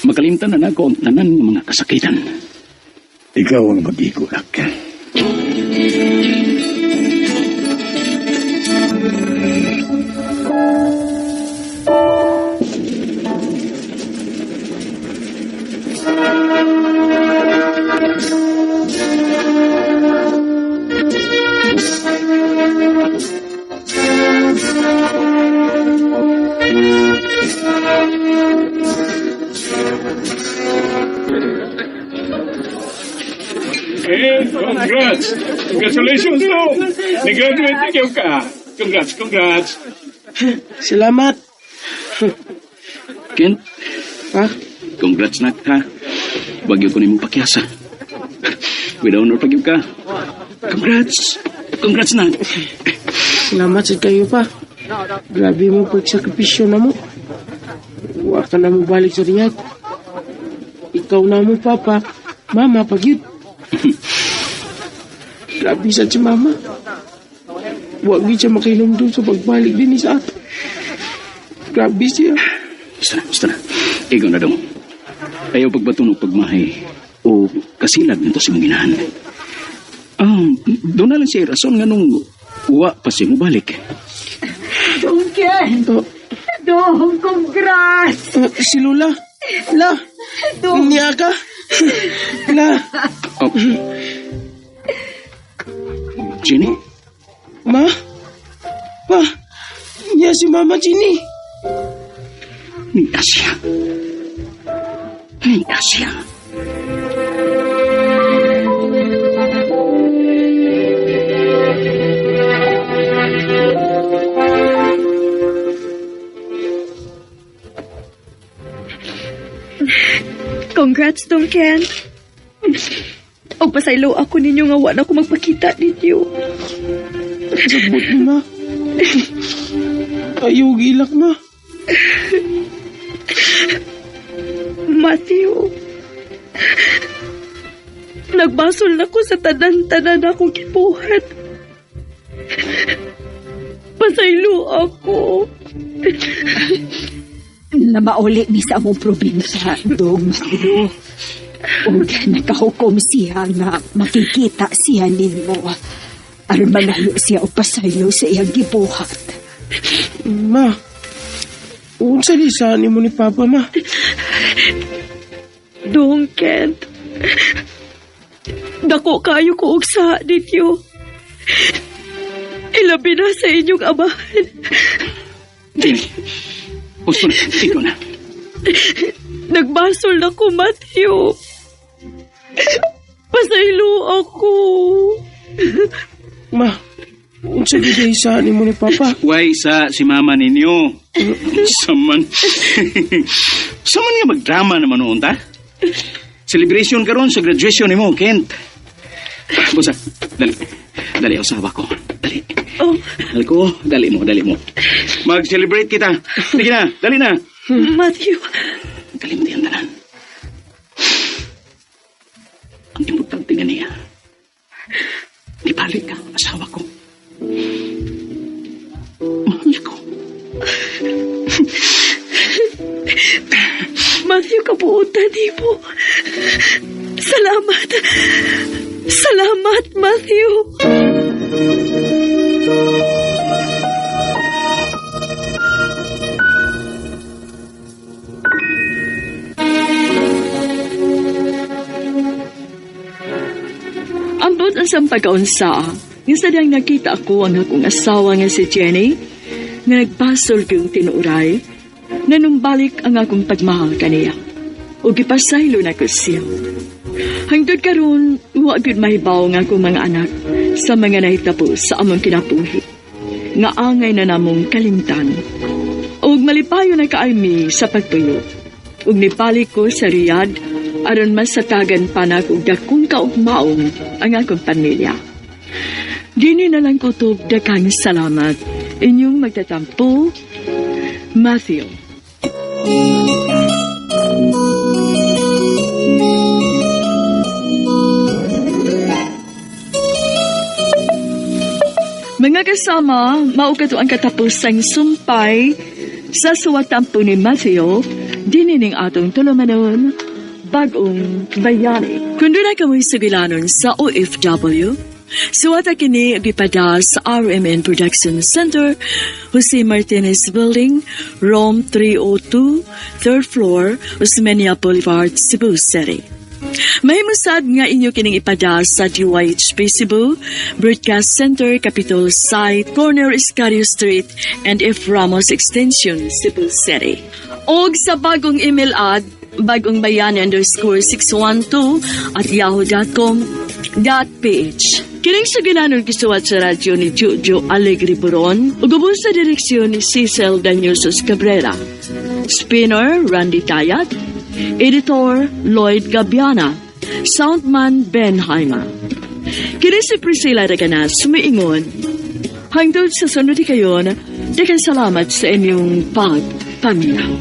makalimtan na nako ang tanan ng mga kasakitan. Ikaw ang mag-igo, nak. Hey, congrats! Congratulations, Dong! Nag-graduate na kayo ka. Congrats, congrats. Salamat. Kent? Ha? Congrats na ka. Bagyo ko nimong pakyasa. With honor pag ka. Congrats! Congrats na. Salamat sa kayo pa. Grabe mo pagsakripisyo na mo. Wa ka na mo balik sa Riyadh. Ikaw na mo, papa. Mama, pagyud. Grabe sa si mama. Wa gyud siya makilumdum sa pagbalik din sa ato. Grabe siya. Basta na, basta na. Ikaw na dong. Ayaw pagbaton og pagmahay o kasilag nito sa imong inahan. Doon na lang siya rason nga nung uwa pa siya mobalik. Dong Ken! Dong, congrats! Si Lola. La! Dong! Niya ka? La! Oh. Jenny? Ma? Pa? Niya si Mama Jenny. Niya siya. Niya siya. Congrats, Dong Ken. O pasaylo ako ninyo nga wa na ko magpakita ninyo. Sabot ni ma. Ayaw gilak ma. Matthew. Nagbasol na ko sa tanan-tanan akong gibuhat. Pasaylo ako. Namauli mi sa among probinsya, Dong Mateo. Ug nakahukom siya nga makikita siya ninmo. Aron malayo siya og pasaylo sa iyang gibuhat. Ma, unsa di sa nimo ni Papa, ma? Dong Kent. Dako kayo ko og sa ninyo. Ilabi na sa inyong amahan. Jenny, gusto na, ikaw na. Nagbasol na ko, Matthew. Pasaylo ako. Ma, unsa di sa nimo ni Papa? Way sa si mama ninyo. Saman. Saman nga magdrama naman noon, ta? Celebration karon sa graduation nimo, Kent. Busa, dali. Dali, usawa ko. Dali. Oh. Dali ko, dali mo, dali mo. Mag-celebrate kita. Sige na, dali na. Matthew. Kalimti ang tanan. Ang importante nga niya, ibalik ka, asawa ko. Mahal ko. Matthew, kabuutan mo. Salamat. Salamat, Matthew. Ambot ang sampagkaunsa, nga sadyang nakita ako ang akong asawa nga si Jenny, nga nagbasol kong tinuray, nanumbalik ang akong pagmahal kaniya. O gipasaylo na ko siya. Hangtod karon, wa gyud mahibaw nga akong mga anak sa mga nahitabo sa among kinabuhi. Nga angay na namong kalimtan. Ug malipayo na kaaymi sa pagtuyo. Ug nibalik ko sa Riyadh aron masatagan pa na og dakong kaugmaon ang akong pamilya. Dini na lang kutob daghang salamat. Inyong magtatampo, Matthew. Mga kasama, mao kato ang katapusang sumpay sa suwatampo ni Matthew, dinining atong tulumanon, Bagong Bayani. Kung doon na kamoy sugilanon sa OFW, suwata kini gipada sa RMN Production Center, Jose Martinez Building, Room 302, third floor, Osmeña Boulevard, Cebu City. Mahimusad nga inyo kining ipada sa DYHP Cebu, Broadcast Center, Capitol Site, Corner Escario Street, and F. Ramos Extension, Cebu City. Og sa bagong email ad, bagongbayani_612@yahoo.com.ph. Kining sa ginanon gisuwat sa radyo ni Jojo Alegre Buron, ug ubos sa direksyon ni Cecil Danyosos Cabrera. Spinner, Randy Tayat. Editor, Lloyd Gabiana. Soundman, Ben Haima. Kini si Priscilla Reganas, sumiingon. Hangtod sa sunod kayon, daghang salamat sa inyong pagpaminaw.